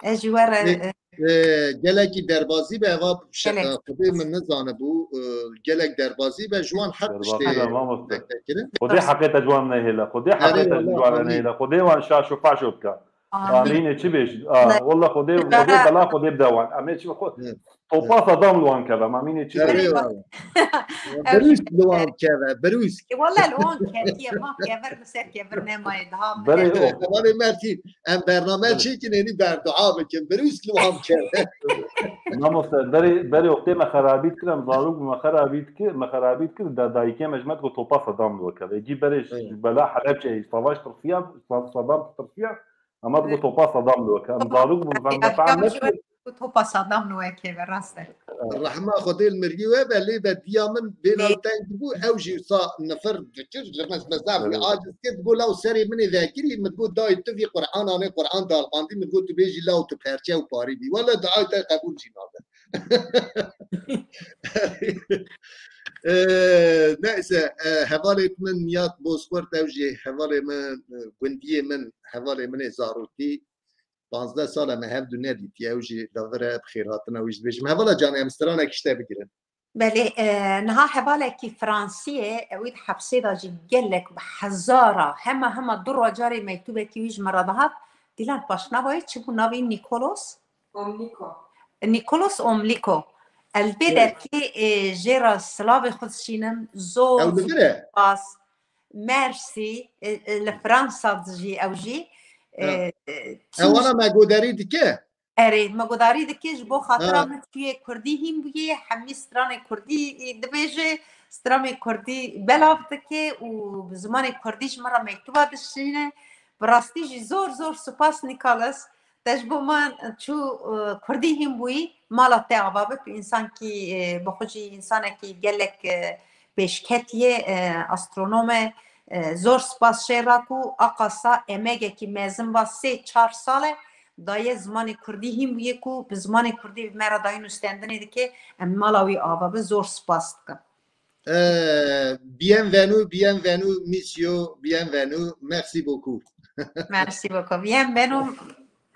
Ez ji we re, Ê, e, e, gelekî derbazî be, eva şe-, Gelek. Xwedê min nizanibû, e, gelek derbazî be, ji wan her Derbazî tiştê be, mamoste. Kirin. Xwedê heqê te ji wan nehêle, Xwedê Erê heqê te ji wele, wan amîn. Nehêle, Xwedê wan şaş û faş bike. Amîn. Amînê çi bêj? A, Ne. wele Xwedê, Xwedê bela Xwedê bide wan. Em ê çi xwe-, Evet. Topa Sedam li wan keve, em amînê çi Erê bêj? wele. Ew Birûs jî li wan keve, birûs. E, wele li wan ketiye, ma kever li ser kever nemaye daha. Berê o. Hevalê Mertî, em bername Berê. Çêkin, ênî berdua bikin, birûs li wan keve. Mamoste, berê, berê wextê me xerabî dikir, em zarok bû me xerabî dikir, me xerabî dikir, da dayikê me ji me digot topa Sedam li we keve. Êgî berê Evet. Ji bela Helebçeyê, savaş tirsiya, Sedam tirsiya, Ama digot topa Sedam li we keve. Em zarok bûn, em me fehm nekir. Ku topa Sedam li we keve, rast e. Rehma Xwedê li mirgî we be, lê be diya min bêla Ê. Teng bû, ew jî wisa nifir dikir, ji me, me zaf wî Evet. Aciz kir, digot, "Law serê min ê vekirî", min digot, "Dayê tu vî Qur'an anê, Qur'an dalxandî", min digot, "Tu bêjî law tu perçe û parî bî." Wele duayê te qebûl jî nabe. Ee, neyse, e, hevalê min Niyat Bozkurt, ew jî hevalê min, e, gundiyê min, hevalê min ê zarokî, panzdeh sal e me hevdu nedîtiye, ew jî davire bi xêrhatina wî jî dibêjim. Hevala canê, em stranek ji te bigirin. Belê, e, niha hevalekî Fransî ye, ew ê di hepsê de jî gelek bi hezara, hema hema du rocarê mektûbekî wî ji me re dihat. Dîlan paşnava wî çi bû, navê Nîkolos? Omniko. Nîkolos Omliko. Ez vê Evet. Derkê, e, jê re silavê xwe dişînim. Zor, Ew li vir e? Spas. Mersî, e, e, li Fransa dijî ew jî. E, Ha. E, tîm Ewana me godarî dike? Erê, me godarî dike ji bo xatira Ha. min çûyê kurdî hîn bûyê, hemî stranê kurdî dibêje, stranê kurdî belav dike û bi zimanê kurdî ji min re mektuba dişîne. Bi rastî jî zor zor spas Nîkolas. Te ji bo min çû, e, kurdî hîn bûyî, mala te ava bib. Însankî, e, bi xwe jî însanekî gelek, e, pêşketî ye, e, astronome, e, zor spas şêra ku aqasa emegekî mezin va sê çar sal e, daye zimanê kurdî hîn bûye ku bi zimanê kurdî bi me re dayî nûstendinê dike, em mala wî ava bin, zor spas dikim. Eh, bienvenue, bienvenue, monsieur, bienvenue, merci beaucoup. Merci beaucoup. Bienvenue.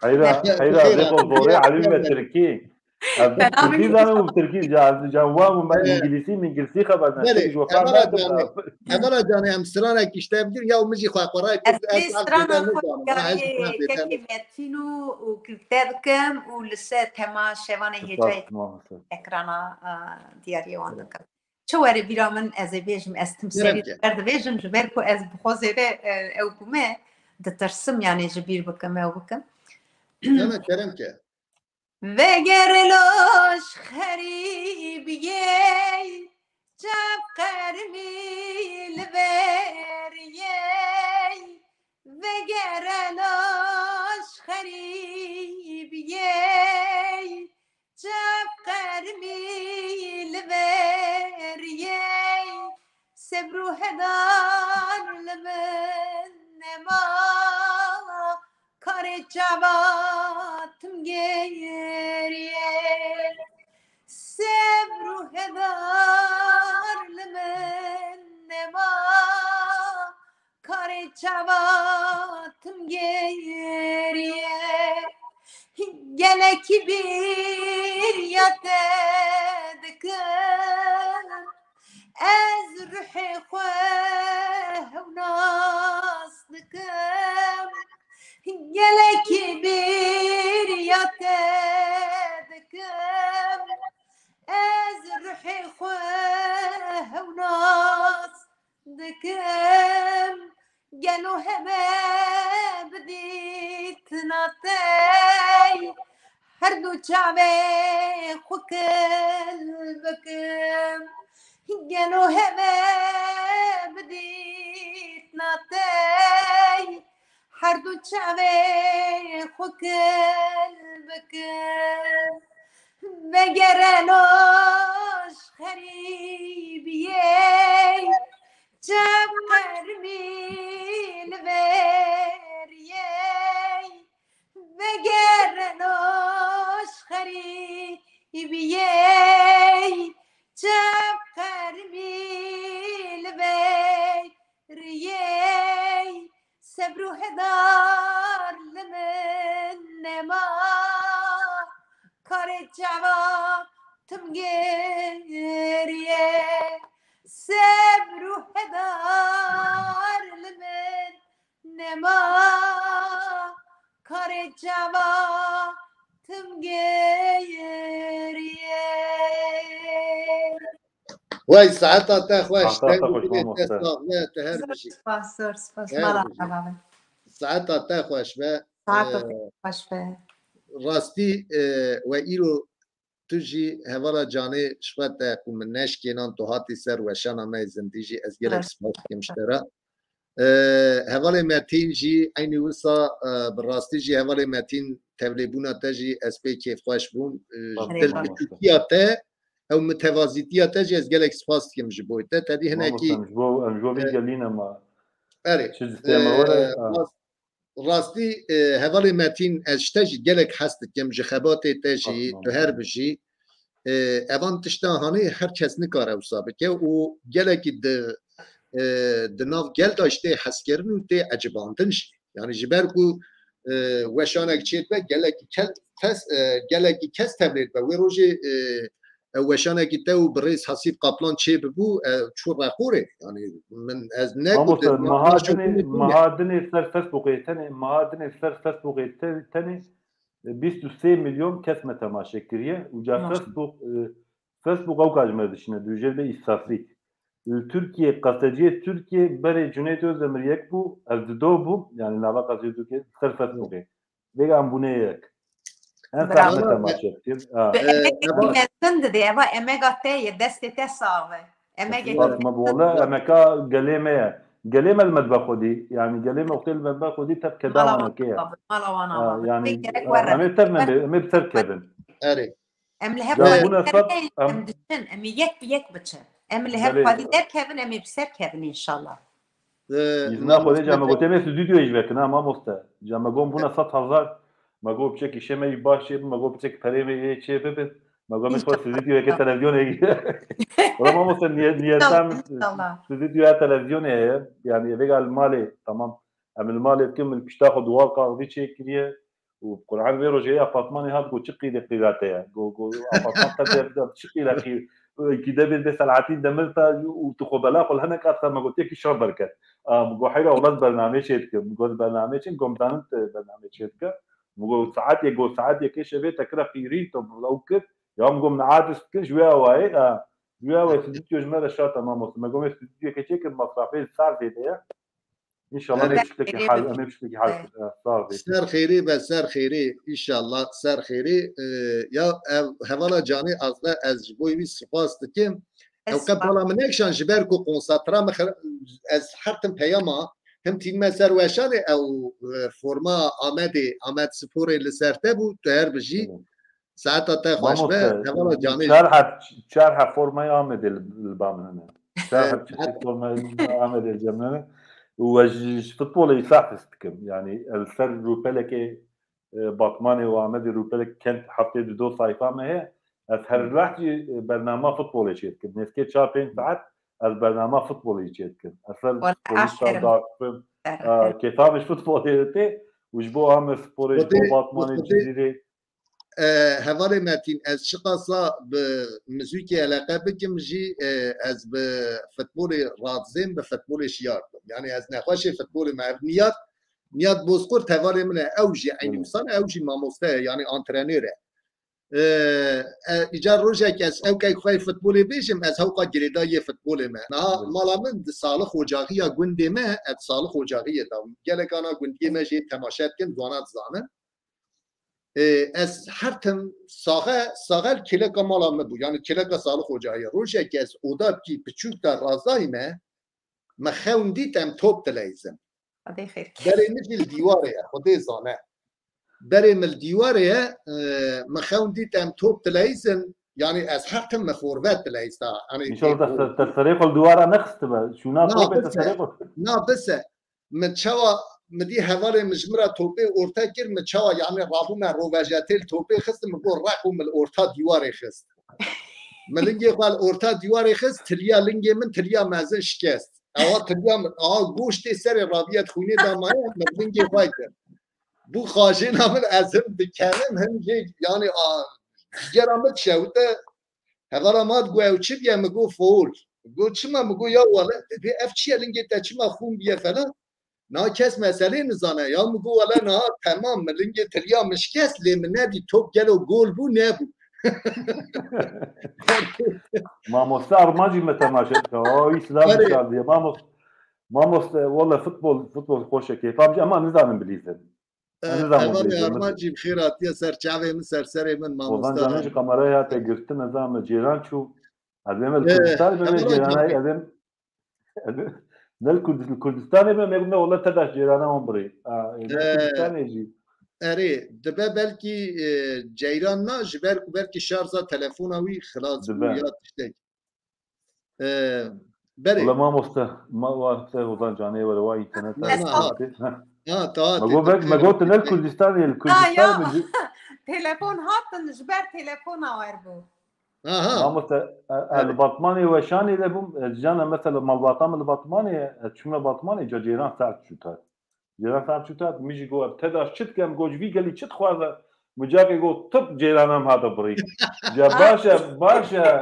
Heyra, heyra, Xêr rêxo hatin, zorê xêr elî me hatin. Tirkî. Ez Selam Tirkî zanim û Tirkî ca, ca wan û me Evet. Îngilîsî, mîngilîsî xeber ne. Belê, Tirkî ji we fam Emel nake. Canê, Emel Canê, em stranek îşte bigirin, ya min jî xwe xwe ray Ez kurt, ez lê ev strana kêber xwe nizanim. Ha, ez kariyê jî kekê Metin û, û te dikim û li ser tema şevanê Spas, hêcayê mamoste. Ekrana, a, diyariyê wan dikim. Çi were bîra min, ez ê bêjim, ez tim Kerem serî ke. Ber dibêjim, ji ber ku ez bi xwe zêde, e, ew bûme, ditirsim, yani ji bîr bikim, ew bikim. Kerem, kerem ke. Veger loş xerîbiyê, çav qermî li ber yê. Veger loş Qermî li veriyê, sebr û hedar li min nema. Karê çava tim geriyê, sebr û hedar li min nema. Karê çava tim geriyê, gelekî bîriya te dikim. Ez ruhê xwe hewnas dikim, gelekî bîriya te dikim. Ez ruhê xwe hewnas dikim, gelo heme bidîtina tey, her du çavê xwe kil bikim. Gelo heme bidîtina tey, her du çavê xwe kil bikim. Vegereno ji xerîbiyê, çev qermî li veriyê. Vegereno ji xerîbiyê, çev qermî li veriyê. Sebr û hedar li min nema, karê çava tim geriyê. Sebr û hedar li min nema, karê çava tim geriyê. Wey, saeta te xweş. Saeta te xweş, mamoste. Te sax be, te her bijî. Zor spas, zor spas. Her bijî. Saeta te xweş be. Saeta te xweş be. Rastî, e, we îro tu jî hevala canê ji xwe te ku min neşkênan, tu hatî ser weşana me yê zindî jî, ez gelek spas dikim ji te re. E, hevalê Metîn jî eynî wisa, e, bi rastî jî hevalê Metîn tevlêbûna te jî ez pê kêfxweş bûm. E, dilbitûkiya te, ew mitevazîtiya te jî ez gelek spas dikim ji bo te. Te dî hinekî, mamoste, em ji bo, em ji bo vî gelî ne ma. Erê. Çi distê me were, e, ha. Rast-, rastî, e, hevalê Metîn, ez ji te jî gelek hes dikim, ji xebatê te jî, tu her bijî. E, evan tişta hanê her kes nikare wisa bike û gelekî di, e, di nav gel de jî tê hezkirin û tê ecibandin jî. Yani ji ber ku, e, weşanek çêdibe, gelekî kel-, kes, e, gelekî kes tevlê dibe. Wê rojê, e, ew weşanekî te û birêz Hasîb Kaplan çêbibû, e, çû reqorê. Yani min ez ne ku... Mamoste, di-, meha dinê, meha dinê ser Facebookê tenê, meha dinê ser Facebookê te-, tenê, e, bîst û sê milyon kes me temaşe kiriye. Û ca... Maşallah. Facebook, e, Facebook ew ka ji me dişine, dûjê be îstatîstîk. Li Tirkiye, qaseciyê Tirkiye berê Cüneyt Özdemir yek bû, ez dido bûm, yani nava qaseciyê Tirkiye ser Facebookê. Vêga em bûne yek. Em... Bravo. Fehme temaşe dikin. Ha. Bi... Ee, emegekî mezin didê, eva emega te ye, destê te sax be. Emegekî mezin. Spas me bi wele, emeka gelê me ye. Gelê me li me dibe xwedî, yani gelê me wextê li me dibe xwedî tepke dawaneke ye. Mala wana... Ha, yani, gerek were. Em ê tevne, em ê bi ser kevin. Erê. Em li hev... Ya, xwedî bûne sed, derkevin, em diçin, em ê yek bi yek biçin. Em li hev... Belê. Xwedî derkevin, em ê bi ser kevin înşallah. Ee, îzna Xwedê, ca me gote me stûdyoyê jî vekin, ha, mamoste. Ca me got bûne sed hezar. Me got piçekî şê me jî baş çê bibin, me got piçekî perê me yê çê bibin. Me got me xwe stûdyoyeke televizyonê. Wala mamoste, niyet, niyeta min stûdyoya televizyonê heye. Yani vêga li malê, tamam. Em li malê dikin, min pişta xwe duwar kaxizî çêkiriye. Û bi Quran vê rojê apartmanê hat, got, "Çi qîrê qîra te ye?" Got, got, "Apartman te de, de çi qîra qîr? Kî de bê, bê Selahattin Demirtaş û tu xwe bela xwe li hinek at." Me got, "Yekî şer derket." A, min got, "Heyra, wela ez bernameyê çê dikim." Min got, "Bernameyê çi?" Min got, "Em zanin tu bernameyê çê dike." Min got, "Saet yek, got, saet yekê şevê te kira qîrîn, tu ew kir." Ya min got, "Min aciz kir, ji wê awayê, a, ji wê awayê stûdyo ji me re şa, tamam olsun." Me got, "Me stûdyoyeke çêkir, masrafê sar zêde ye." Înşallah, em ê piştekî hal, em ê piştekî hal, e, sağ be. Ser xêrê be, ser xêrê, înşallah, ser xêrê. E, ya ev hevala canê, aslında ez ji bo wî spas dikim. Ew qe bala min nekşan, ji ber ku konsantra min xir-, ez her tim peyama, him tînime ser weşanê, ew, e, forma Amedê, Amed Sporê li ser te bû, tu her bijî. Tamam. Saeta te xweş be. Hevala canê. Çar heb, çar heb formaya Amedê li, li ba min hene. Çar heb çeşit formaya Amedê li cem min hene. Û ez ji, ji futbolê zaf his dikim. Yani ez li ser rûpelekê, e, Batmanê û Amedê rûpelek kent heftê di do sayfa me heye. Ez her lehcî, e, bernama futbolê çê dikim. Nêzkê çar pênc saet ez bernama futbolê çê dikim. Ez ser futbolî daxivim. Kêfa min ji futbolê tê û ji bo Amê sporê, ji bo Batmanê, Cizîrê. E, hevalê Metîn, ez çiqasa bi muzîkê eleqe bikim jî, e, ez bi futbolê razêm, bi futbolê şiyar bim. Yani ez nexweşê futbolê me ev Niyad, Niyad Bozkurt hevalê min e, ew jî eynî wisa ne, ew jî mamoste ye, yani antrenör e. E, e, îcar rojek ez ew kek xwe futbolê bêjim, ez hewqa girêda yê futbolê me. Niha mala min di salix ocaxiya gundê me, ez salix ocaxiyê da. Gelek ana gundiyê me jê temaşe dikin, wana dizanin. E, ez her tim saxe, saxe li kêleka mala me bû. Yani kêleka Salih Hocayê. Rojekê ez oda bikî piçûk de razayî me, me xewn dît em top dileyzin. Xwedê xêr kê. Berê min jî li dîwarê ye, Xwedê zane. Berê min li dîwarê ye, e, me xewn dît em top dileyzin. Yani ez her tim me forvet dileyzda. Yani, înşallah te ser-, te serê xwe li dîwara nexistibe. Şûna topê te serê xwe. Na bise. Min çawa, min dî hevalê min ji min re topê orte kir, min çawa, yani, rabûme rovejetê li topê xistim, min got req û min li orta dîwarê xist. Min lingê xwe li orta dîwarê xist, tiliya lingê min tiliya mezin şikest. Ewa tiliya min, a goştê serê rabiye xwînê da maye, min lingê xwe kir. Bû xajêna min ez him dikenim, him jê, yani, a, cigera min dişewite, Hevala ma digo ew çi diye, mi go foul. Go çima, mi go ya wele, dibê ev çi ye, lingê te çima xûn biye falan. Na kes meselê nizane. Ya mi go wele niha temam, mi lingê tiliya min şikest, lê min nedî top gelo gol bû, nebû. Mamoste Armancî me temaşe dike. Aa, wî silav dişardiye. Mamos-, mamoste, wele futbol, futbol xweş e, kêfa min jî, ema nizanim bilîzin. Hevalê Armancî bi xêr hatiye ser çavê min, ser serê min, mamosta. Ozan Canê ji kamerayê hate girtin, ez ame cêran çû. Ez ê me li Kurdistanê bime cêranayê, ez ê, ez ê, ne li Kurd-, li Kurdistanê bime, me wele tedaş cêrana wan birî. A, ê, ne Kurdistanê jî. Erê, dibe belkî, e, ceyran na, ji ber ku belkî şarja telefona wî xilas bû ya tiştek. Ee, berê. Wala mamoste, ma-, wa te Ozan Canê were wa internet. Ez ha, ha, ta, ma go bek, ma go te nel Kurdistan, el Kurdistan mi? Telefon hatin, ji ber telefona wer bû. Aha. Mamoste, e, e, li Batmanê Weşanê de bûm, e, jana mesela malbata min li Batmanê, e, çûme Batmanê, ca cêran sert çû tat. Cêran saet çû tat, min jî got, "Tedaş çi dikem?" Got, "Ji vî gelî çi dixwaze?" Min cakê got, "Tip cêrana min hate birî." Ca baş e, baş e,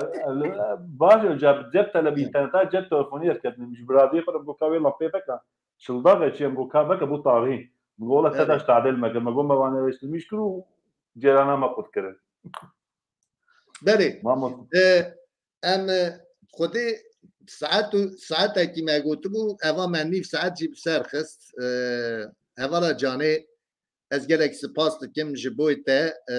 baş e, ca cep telebî, interneta cep telefonî ez ketim. Ji biradiyê xwe re got, "Ka wê lan pê beke." Çildax e çi em got, "Ka beke bo taxî." Min got, "Wele tedaş tadêl meke." Me got, "Me wan eleştirmîş kir û cêrana me qut kirin." Belê. Mamo. E, em, e, Xwedê saet û saetekî me gotibû, eva me nîv saet jî bi ser xist. E, hevala Canê, ez gelek spas dikim ji bo te. E,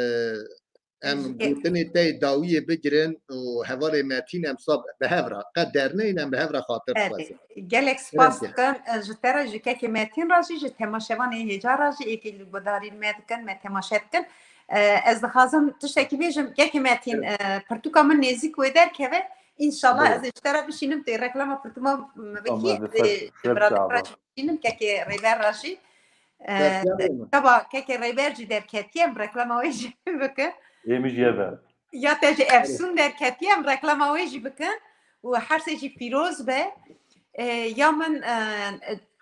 em gotinê te yê dawiyê bigirin û hevalê Metîn em sa bi hev re, qet derneyên em bi hev re xatir dixwazin. Gelek spas dikim, e, ji te re, ji kekê Metîn re jî, ji temaşevanê hêja re jî, êkê li gudarî me dikin, me temaşe dikin. E, ez dixwazim tiştekî bêjim, kekê Metîn, e, pirtûka min nêzîk wê derkeve. Înşallah ez ê ji te re bişînim, tê reklama pirtûka min bikî, ez ê ji biradê re jî bişînim, kekê Rêber re jî. E, kitaba kekê Rêber jî derketiye, em reklama wê jî bikin. Ê min jî ye be. Ya te jî efsûn derketiye, em reklama wê jî bikin. Û her sê jî pîroz be. E, ya min, e,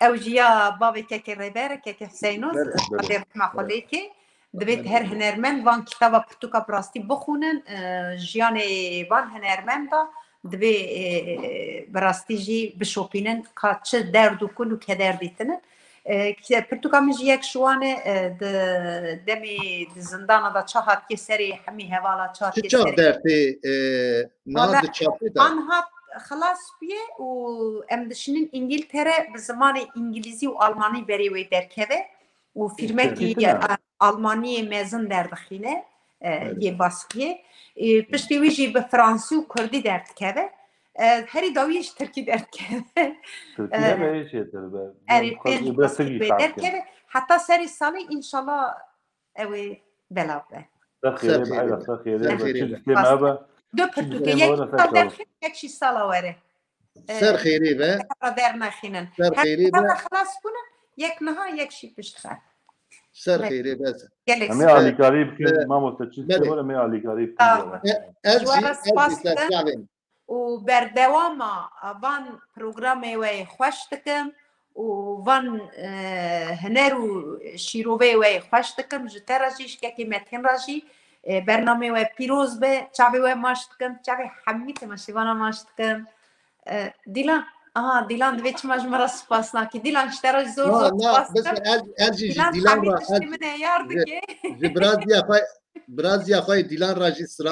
ew jî ya bavê kekê Rêber, kekê Huseyno, Xwedê rehma xwe lê ke. Dibê her hunermend van kitaba pirtûka bi rastî bixwînin, e, jiyanê van hunermenda dibê, e, bi rastî jî bişopînin ka çi derd û kul û keder dîtinin. E, ki-, pirtûka min jî yek ji wan e, e, di demê di zindana de ça hatiye serê hemî hevala ça hatiye serê. Çi çax dertê, e, niha di çapê de? Anha xilas bûye û em dişinin Îngiltere, bi zimanê îngilîzî û almanî berê wê derkeve û fîrmekî, e, almaniyê mezin derdixîne, e, yê baskiyê. E, piştî wî jî bi fransî û kurdî derdikeve. E, herî dawiyê ji tirkî derdikeve. Tirkî hebe yê çêtir be. Erê, pênc baskî wê derkeve. Heta serê salê înşallah ew ê belav be. Ser xêrê be, heyra, ser xêrê be. Çi dikê me be? Du pirtûkê, yek sal derxîn, yek jî sala were. Ser xêrê be. Hevra dernexînin. Ser xêrê be. Hevra xilas bûnin, yek niha, yek jî pişt xer. Ser xêrê be. Gelek Em ê alîkarî bikin, mamoste, çi dikê were, em ê alîkarî bikin. Ez jî, ez jî ser çavên. Û berdewama van programê we yê xweş dikim û van, e, huner û şîrovê we yê xweş dikim. Ji te re jî, ji kekê Metîn re jî, e, bernamê we pîroz be. Çavê we maç dikim, çavê hemî temaşevana maç dikim. E, Dîlan, aha, Dîlan divê çima ji min re spas nakî. Dîlan, ji te re jî zor zor spas dikim. Dîlan hemî tiştê min heyar dike. Ji biraziya xwe Biraziya xwe yê Dîlan re jî sira.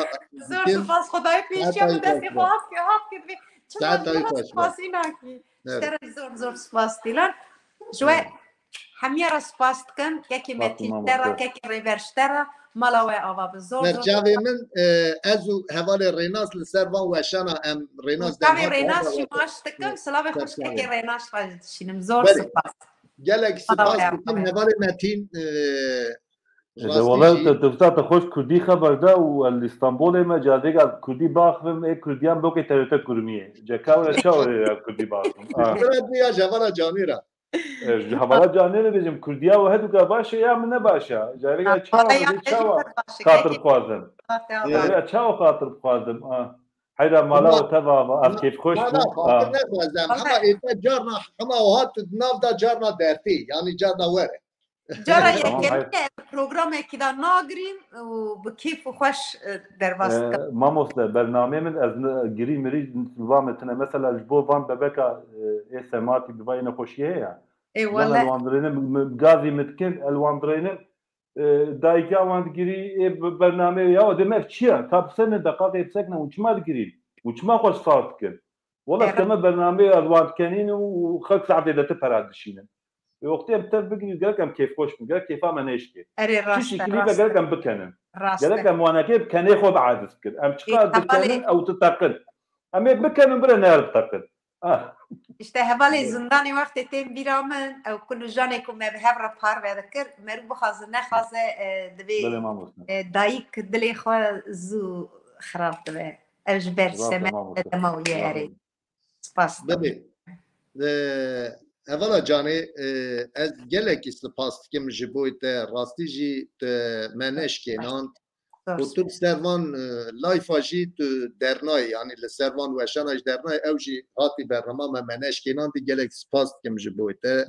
Zor spas, Xwedayê pêşiya min destê xwe hat kir, hat kir. Çima ji min re spasî nakî? Ji te re zor, zor spas Dîlan. Ji we hemiya re spas dikim. Kekê Metîn ji te re, kekê Rêber ji te re, mala we ava bi. Zor, zor. Çavê min, e, ez û hevalê Rênas li ser van weşana em Rênas dem hat. Çavê Rênas jî maç dikim. Silavê xweş kekê Rênas re jî dişînim. Zor spas. Gelek spas dikim hevalê Metîn, e, Rastî wele jî. Te, te, te xweş kurdî xeber de û el Îstanbulê me, carêk ez kurdî baxivim, ê kurdiyan blokê T R T kurmiyê. Ceka were çawa ya kurdî baxivim? Ha. Bira dê ya ji hevala canê re. E, ji hevala canê re bêjim, kurdiya we hedûka baş e ya min ne baş e? Carêk ez çawa, ez ê çawa xatir bixwazim? Carêk ez çawa xatir bixwazim? Ha. Heyra mala we teva, ez kêfxweş bûm. Na, na, xatir nexwazim. Hema ête carna, hema wiha tu di nav de carna dertê, yanî carna were. Cara yekemîn e, programekî de nagirîm û bi kêf û xweş, e, derbas dikim. E, mamoste, bernameyê min ez girî mirî li van me tune. Mesela ji bo van bebeka, e, ê sematî bi vayê nexweşiyê heye. Ê, wele. Elwandirênim, gazî min dikin, elwandirênim, e, dayika wan digirî, ê, bi-, bernameyê ya, dê me ev çi ye? Ka bisekine, deqaqê bisekine, hûn çima digirîn? Hûn çima xwe saz dikin? Wela, evet, deme bernameyê ez wan dikenîn û xelk saetê de ti pera dişînin. Ê, wextê em tev bigirîn, gerek em kêfxweş bin, gerek kêfa me nêşkê. Erê, rast e, rast e. Çi şîkilî ve gerek em bikenin. Rast e. Gerek em wan nekê bi kenê xwe bi aciz bikir. Em çiqas dikenin, ew diteqin. Em ê bikenin, bire ne biteqin. Ah. Îşte hevalê zindanê wextê tên bîra min, ew kul û janê ku me bi hev re parve dikir, merû bixwaze nexwaze, e, divê, belê, mamoste, e, dayik dilê xwe zû xirab dibe. Ev ji ber, rast e, seme, mamoste, dema wî ye, erê. Spas. Belê. E, hevala canê, e, ez gelekî spas dikim ji bo te, rastî jî te me neşkênand. Û tu li ser van, e, layfa jî tu dernayê, yanî li ser van weşana jî dernayê, ew jî hatî bernama me, me neşkênandî, gelek spas dikim ji bo te.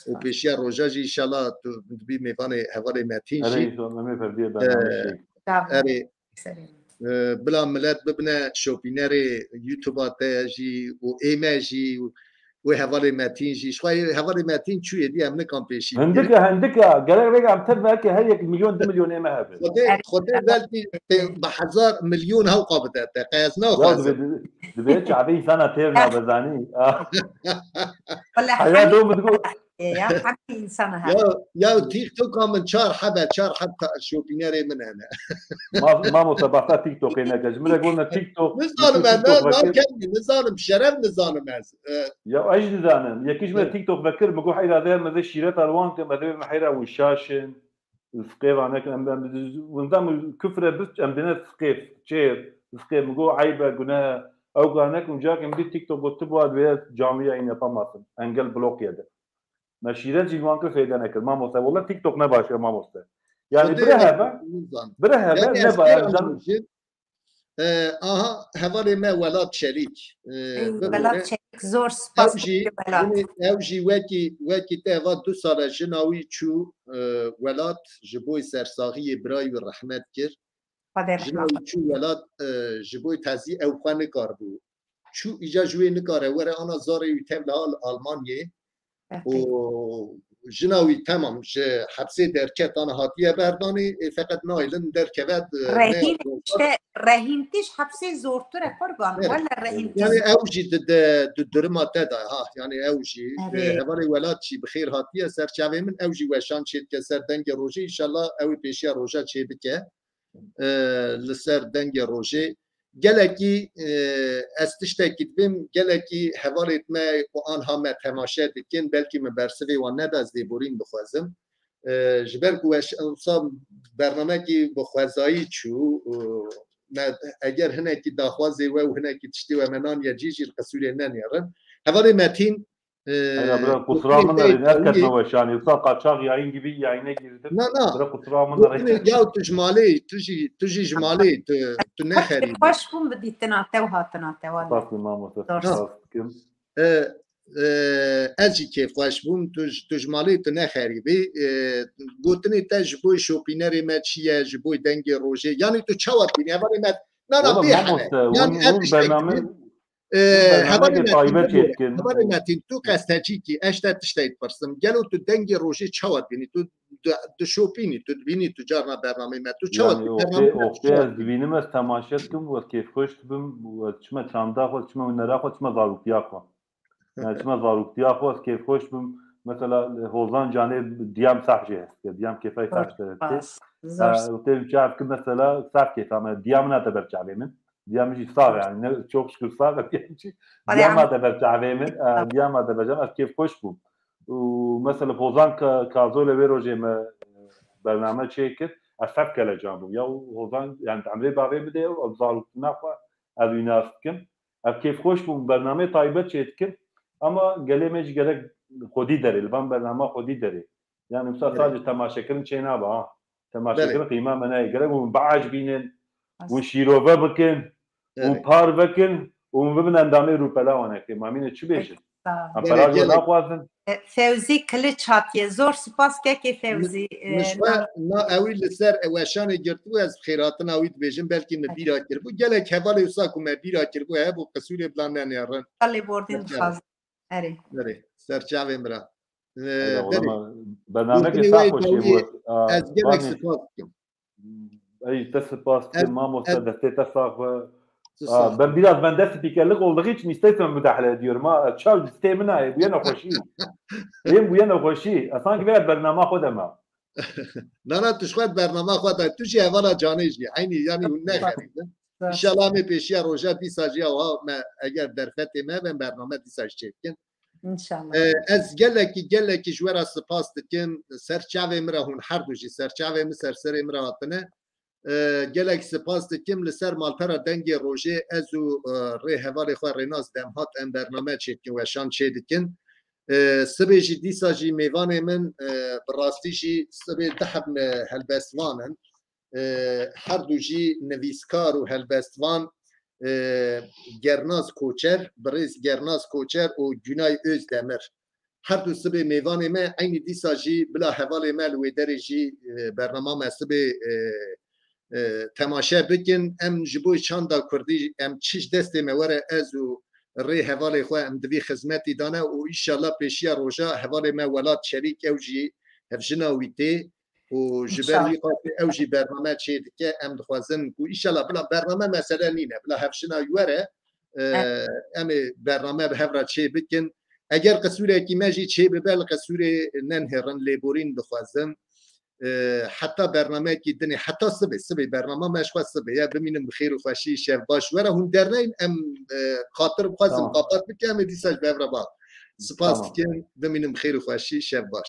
Û pêşiya roja jî înşallah tu dibî mêvanê hevalê Metîn jî. Erê, înşallah, em ê ferdiyê bernameyê çêkin. Erê. E, bila milet bibine şopînerê YouTube-a te jî û ê me jî û Wê hevalê Metîn jî. Ji xwe hevalê Metîn çûyê dî em nikan pêşî. Hindik e, hindik e. Gerek rêk em tev neke her yek milyon, du milyonê me hebe. Xwedê, Xwedê belkî te bi hezar milyon hewqa bide te. Qey ez naxwazim. Ya divê, divê, divê çavê însana têr nabe zanî. Wele heya hemî do min digo. Ya, hemî însana hebe. Ya, ya TikTok-a min çar hebe, çar heb şopînerê min hene. Ma-, mamoste, basta TikTokê neke. Ji min re gona TikTok. Nizanim ez, TikTok ne, vekir. Nizanim, şeref nizanim ez. E, Ya ez jî dizanim. Yekî ji me, evet, TikTok vekir, min got heyra vê me vê şîreta li wan kim, ez ê bêjim heyra wî şaş in. Siqê van nekin, em, em, winda min kufre bist, em dine siqê, çêr, siqê, min got eyb e, guneh e. Ew gar nekin, cak em dî TikTok got, tu bu ad vê camiye in yapamazsın. Engel blok yedi. Me şîret jî wan kir feyde nekir. Mamoste, wele TikTok ne baş e, mamoste. Yani bire hebe, bire hebe, ne baş e. E, aha, hevalê me Welat Çelîk. E, Ey, bibore. Welat Çelîk, zor spas. Ew jî, Welat. Ew jî wekî, wekî te va du sale jina wî çû, e, Welat ji bo sersaxiyê birayî wî rehmet kir. Xwedê rehmet. Jina wî çû Welat, e, ji bo tezî ew xwe nikarbû. Çû îca ji wê nikare were ana zarê wî tev li Al-, Almanyê. Û jina wî temam ji hepsê derket, ana hatiye berdanê, ê feqet naylin derkeve, e, rehîn, işte, rehîntî ji hepsê zortir e, qurban. Evet. Wele rehîntî. Yani ew jî di, di, di duruma te de, ha, yani ew jî, e, hevalê Welat jî bi xêr hatiye ser çavê min, ew jî weşan çêdike ser Dengê Rojê, înşallah ew ê pêşiya roja çêbike, e, li ser Dengê Rojê. Gelekî, e, ez tiştekî dibêm, gelekî hevalêt me ku anha me temaşe dikin, belkî min bersivê wan neda, ez lêborîn dixwazim. E, ji ber ku weş, wisa bernamekî bi xwezayî çû, e, me, eger hinekî daxwazê we û hinekî tiştê we me naniye cî jî li qisûrê nenêrin. Hevalê Metîn, e, Heyra, bira, kusura min gotinê nerin, ez ketime weşanî. Wisa qaçax yayın gibi yayına girdim. Na, na. Bira, kusura min nerin. Gotinê ya tu ji malê, tu jî, tu jî ji malê, tu, tu ne xerîbî. Xweş bûm bi dîtina te û hatina te, wele. Spas dikim, mamoste, spas dikim. E, e, ez jî kêfxweş bûm. Tu, tu ji malê tu ne xerîbî. E, gotinê te ji bo şopînerê me çi ye, ji bo dengê rojê? Yanî tu çawa dibînî? Hevalê me, na, na, bê hele. Yanî ez tiştek dibînim. E, hevalê Metin, hevalê Metin, tu qestecîkî, ez te tiştek dipirsim. Gelo tu dengê rojê çawa dibînî? Tu di, dişopînî, tu dibînî, tu carna bernameyê me, tu çawa dibînî? Bernameyê me çawa dibînî? Ez dibînim, ez temaşe dikim, ez kêfxweş dibim, ez çime çanda xwe, çime hunera xwe, çime zaroktiya xwe. Yani çima zaroktiya xwe ez kêfxweş bim. Mesela, Hozan Canê diyam sehf jê hest. Diyam kêfay sehf jê hest. Zor. Tê çav ki mesela sehf kêfa me. Diyam na te ber çavê min. Diyam jî sax yani. Ne, çok şükür sax. Diyam jî. Diyam na te ber çavê min. Diyam na te ber çavê min. Ez kêfxweş bûm. Û mesela Hozan Ka-, Kazo le vê rojê me bername çêkir. Ez sehf kelecan bûm. Ya Hozan yani emrê bavê min de zaroktina xwe ez wî nas dikim. Ev kêfxweş bû, bernameyê taybet çê dikin. Ama gelê me jî gerek xwedî derê, li van bernama xwedî derê. Yani wisa sadece temaşekirin çê nabe ha. Temaşekirin qîma me nayê. Gerek hûn biecibînin, hûn şîrove bikin, hûn par vekin, hûn bibin endamê rûpela wanekê. Mamîne çi bêjin? Em pera jî naxwazin. E, Fewzî Kiliç hatiye. Zor spas kekê Fewzî. Min ji we na ewî li ser weşanê girtibû, ez xêratina wî dibêjim, belkî min bîra kiribû. Gelek hevalê wisa ku me bîra kiribû heye, bo qisûrê bila nenêrin. Lêborîn dixwazim. Erê. Erê, serçavê min re. E, bernamekê sax xweş bû. Ez gelek spas dikim. Ey, te spas dikim, mamoste, destê te sax be. Aa, ben biraz, bende spikerlik olduğu için istersem müdahale ediyorum ha. Çav destê min ayê, bu yene xweşî. Êm bu yene xweşî. Sanki biraz bernama xwe dema. Na, na, tu ji xwe bernama xwe de, tu jî hevala canê jî. Eynî, yanî hûn ne xerîbin. İnşallah em ê pêşiya roja dîsa jî, ew ha me, eger derfetê me ben bername dîsa jî çêdikin. İnşallah. E, ez gelekî, gelekî ji we re spas dikim. Ser çavê min re hûn her du jî, ser çavê min, ser serê min re hatine. E, gelek spas dikim li ser malpera Dengê Rojê, ez û, e, rê hevalê xwe Rênas Demhat em bername çêdikin, weşan çêdikin. E, sibê jî dîsa jî mêvanê min, e, bi rastî jî sibê du heb, e, helbestvan in. E, her du jî nivîskar û helbestvan, e, Gernaz Koçer, birêz Gernaz Koçer û Günay Özdemir. Her du sibê mêvanê me eynî dîsa jî bila hevalê me li wê derê jî, e, bernama me sibê, e, e, temaşe bikin. Em ji bo çanda kurdî em çi ji destê me were ez û rê hevalê xwe em divî xizmetî dane û îşallah pêşiya roja hevalê me Welat Çelîk ew jî hevjina wî tê. û ji ber wî qasê ew jî bername çê dike. Em dixwazin ku îşallah bila bername mesele nîne, bila hevşina were, e, em ê bername bi hev re çê bikin. Eger qisûrekî me jî çê bibe, li qisûrê nenhêrin, lêborîn dixwazim. E, heta bernameyekî dinê, heta sibê, sibê bernama me ji xwe sibê ye. Bimînin bi xêr û xweşî, şev baş. Were hûn derneyin, em, e, xatir bixwazim qapat bikin, em ê dîsa ji bi hev re ba. Spas dikin, bimînin bi xêr û xweşî, şev baş.